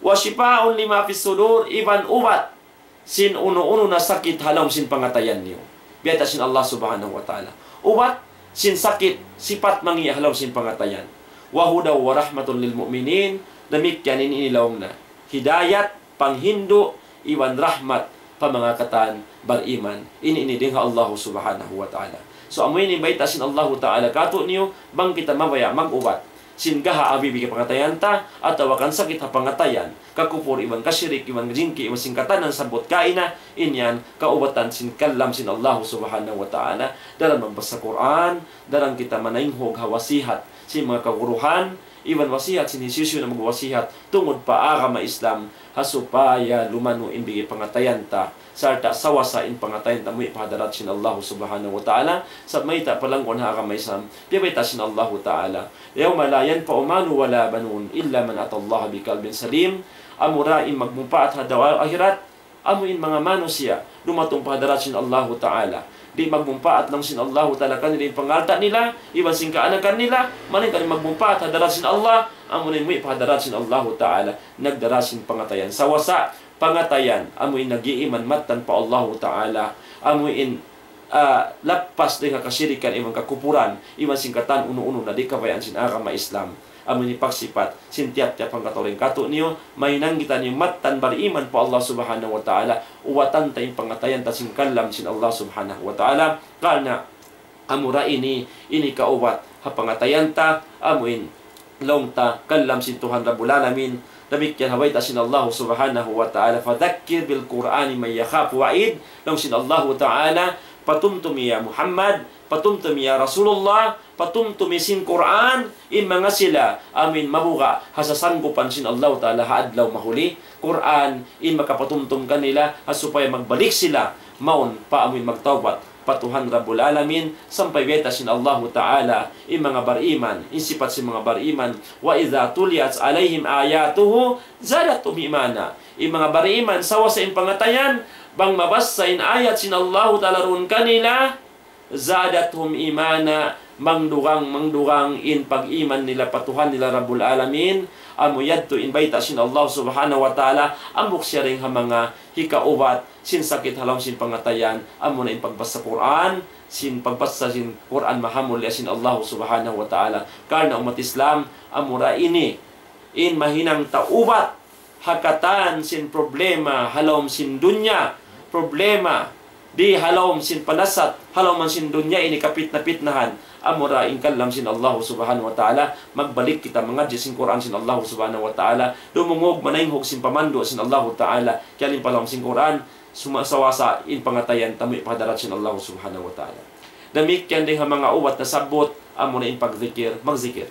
وشفاء لما في الصدور, iban ubat sin unu-unu na sakit ha lawm sin pangatayan niyu. Bayta' sin Allah Subhanahu wa Ta'ala. Ubat sin sakit, sipat mangi' ha lawm sin pangatayan. وهدى ورحمة للمؤمنين, damikkiyan in ini laung na. Hidayat, panghindu', iban rahmat pa manga katan bariman. Ini, ini dayn ha Allah Subhanahu wa Ta'ala. So, amu ini bayta' sin Allahu Ta'ala kātu'niyu, bang kita mabaya' mag-ubat sin gaha' ha bigi pangatayan ta, atawa kan sakit ha pangatayan, kakupur iban kasirik iban jingki iban sin katan nasabbut kaina, in yan kaubatan sin kalam sin Allahu Subhanahu wa Ta'ala, daran magbasa Qur'an, daran kita manaynghug ha wasihat sin manga kaguruhan, iban wasihat sin hisiyu-siyu na magwasihat tungud pa agama Islam, ha supaya lumanu' in bigi pangatayan ta, sarta' sawasa in pangatayan ta muwi' pa hadarat sin Allahu Subhanahu wa Ta'ala. Sabab mayta' palangguan ha agama Islam, biya' bayta' sin Allahu Ta'ala, يوم لا ينفع مال ولا بنون إلا من أتى الله بقلب سليم. Amura in magmumpaat ha adlaw akhirat, amu in manga manusiya' dumatung pa hadarat sin Allahu Ta'ala. Di' magmumpaat laung sin Allahu Ta'ala kanila in pangalta' nila, iban sin kaanakan nila, malaingkan in magmumpaat ha hadarat sin Allah, amu in muwi' pa hadarat sin Allahu Ta'ala, nagdara sin pangatayan sawasa, pangatayan, amu in nag-iiman mattan pa Allahu Ta'ala, amu in, ah, lappas dayn ha kasirikan iban kakupuran, iban sin katan unu-unu na di' kabayaan sin agama Islam. Amu ini pagsipat sin tiyap-tiyap hangkatau dayn kātu'niyu, mahinang kitaniyu mattan bariman pa Allah Subhanahu wa Ta'ala, ubatan ta in pangatayan ta sin kalam sin Allah Subhanahu wa Ta'ala, karna' amura ini, ini kaubat ha pangatayan ta, amu in laung ta kalam sin Tuhan Rabbul Alamin, damikkiyan ha bayta' sin Allah Subhanahu wa Ta'ala, فذكر بالقرآن من يخاف وعيد, laung sin Allah Ta'ala, patumtumi ya Muhammad, patumtumi ya Rasulullah, patumtumi sin Qur'an, in manga sila amuin mabuga' ha sasanggupan sin Allahu Ta'ala ha adlaw mahuli. Qur'an in makapatumtum kanila ha supaya magbalik sila mawn pa amuin magtawbat pa Tuhan Rabbul Alamin, sampay bayta' sin Allahu Ta'ala in manga bariman, in sipat sin manga bariman, وإذا تليت عليهم آياته زادتهم إيمانا. In manga bariman, sawasa in pangatayan, bang mabassa in ayat sin Allahu Ta'ala duun kanila, زادتهم إيمانا, mangdugang, mangdugang in pag-iman nila pa Tuhan nila Rabbul Alamin, amu yadtu in bayta' sin Allah Subhanahu wa Ta'ala, hambuuk siya dayn ha manga hikaubat sin sakit ha lawm sin pangatayan, amuna in pagbassa Qur'an, sin pagbassa sin Qur'an mahamulliya sin Allah Subhanahu wa Ta'ala. Karna' ummat Islam, amura ini, in mahinang ta ubat ha katan sin problema ha lawm sin dunya, problema di ha lawm sin panasat, ha lawm sin dunya ini kapitna-pitnahan. Amura in kalam sin Allah Subhanahu wa Ta'ala, magbalik kita mangadji' sin Qur'an sin Allah Subhanahu wa Ta'ala, dumungug manaynghug sin pamandu' sin Allah Ta'ala, kiyalin pa lawm sin Qur'an, suma-, sawasa in pangatayan tamu' pa hadarat sin Allah Subhanahu wa Ta'ala. Damikkiyan dayn ha manga ubat nasabbut, amuna in pagzikir, magzikir.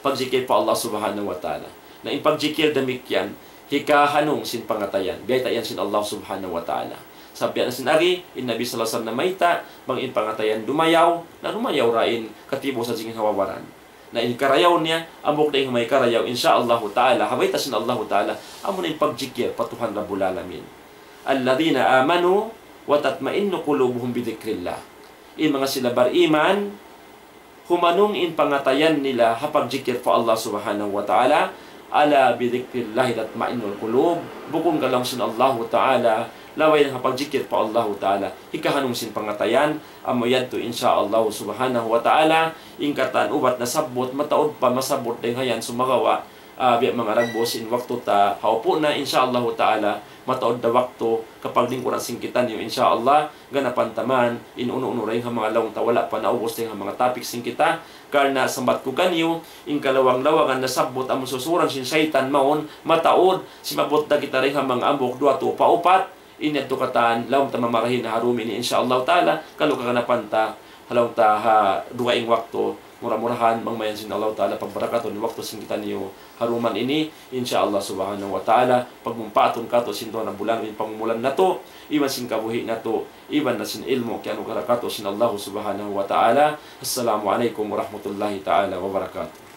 Pagzikir pa Allah Subhanahu wa Ta'ala. Na in pagzikir damikkiyan, hikahanung sin pangatayan. Biyayta' yan sin Allah Subhanahu wa Ta'ala. Sabab biya' na sin agi, in Nabi sallallahu alayhi wasallam namayta', bang in pangatayan dumayaw, na dumayaw da in katibusan sin hawawaran. Na in karayaw niya, hambuuk dayn ha manga karayaw, insya Allahu Ta'ala, ha bayta' sin Allahu Ta'ala, amuna in pagzikir pa Tuhan Rabbul Alamin. الذين آمنوا وتطمئن قلوبهم بذكر الله. In manga sila bariman, humanung in pangatayan nila ha pagjikir pa Allah Subhanahu wa Ta'ala. ألا بذكر الله تطمئن القلوب. Bukun ka laung sin Allahu Ta'ala, laung niya ha pagjikir pa Allahu Ta'ala, hikahanung sin pangatayan, amu yadtu insya Allah Subhanahu wa Ta'ala, in katan ubat nasabbut, mataud pa masabbut dayn ha yan sumagawa', ah, biya' manga dagbus in waktu ta haupu' na, insya Allahu Ta'ala, mataud da waktu kapaglingkuran sin kitaniyu, insya Allah, ganapan ta man, in unu-unu dayn ha manga laung ta wala' pa naubus dayn ha manga topic sin kita, karna' sambat ku kaniyu, in kalawang-lawangan nasabbut amu susuran sin saytan mawn, mataud, simabbut da kita dayn ha manga hambuuk duwa, tū, pa upat, in yadtu katan, laung ta mamarahi na ha dum ini, insya Allahu Ta'ala, kalu kaganapan ta, ha laung ta ha dugaing waktu, mura-murahan, bang mayan sin Allahu Ta'ala, pagbarakatun in waktu sin kitaniyu, ha dum ini, insya Allah Subhanahu wa Ta'ala, pagmumpaatun katu' sin Tuhan Rabbul Alamin, pangumulan natu', iban sin kabuhi' natu', iban na sin ilmu', kiyanugarah katu' sin Allah Subhanahu wa Ta'ala. Assalamu alaykum warahmatullahi ta'ala wabarakatuh.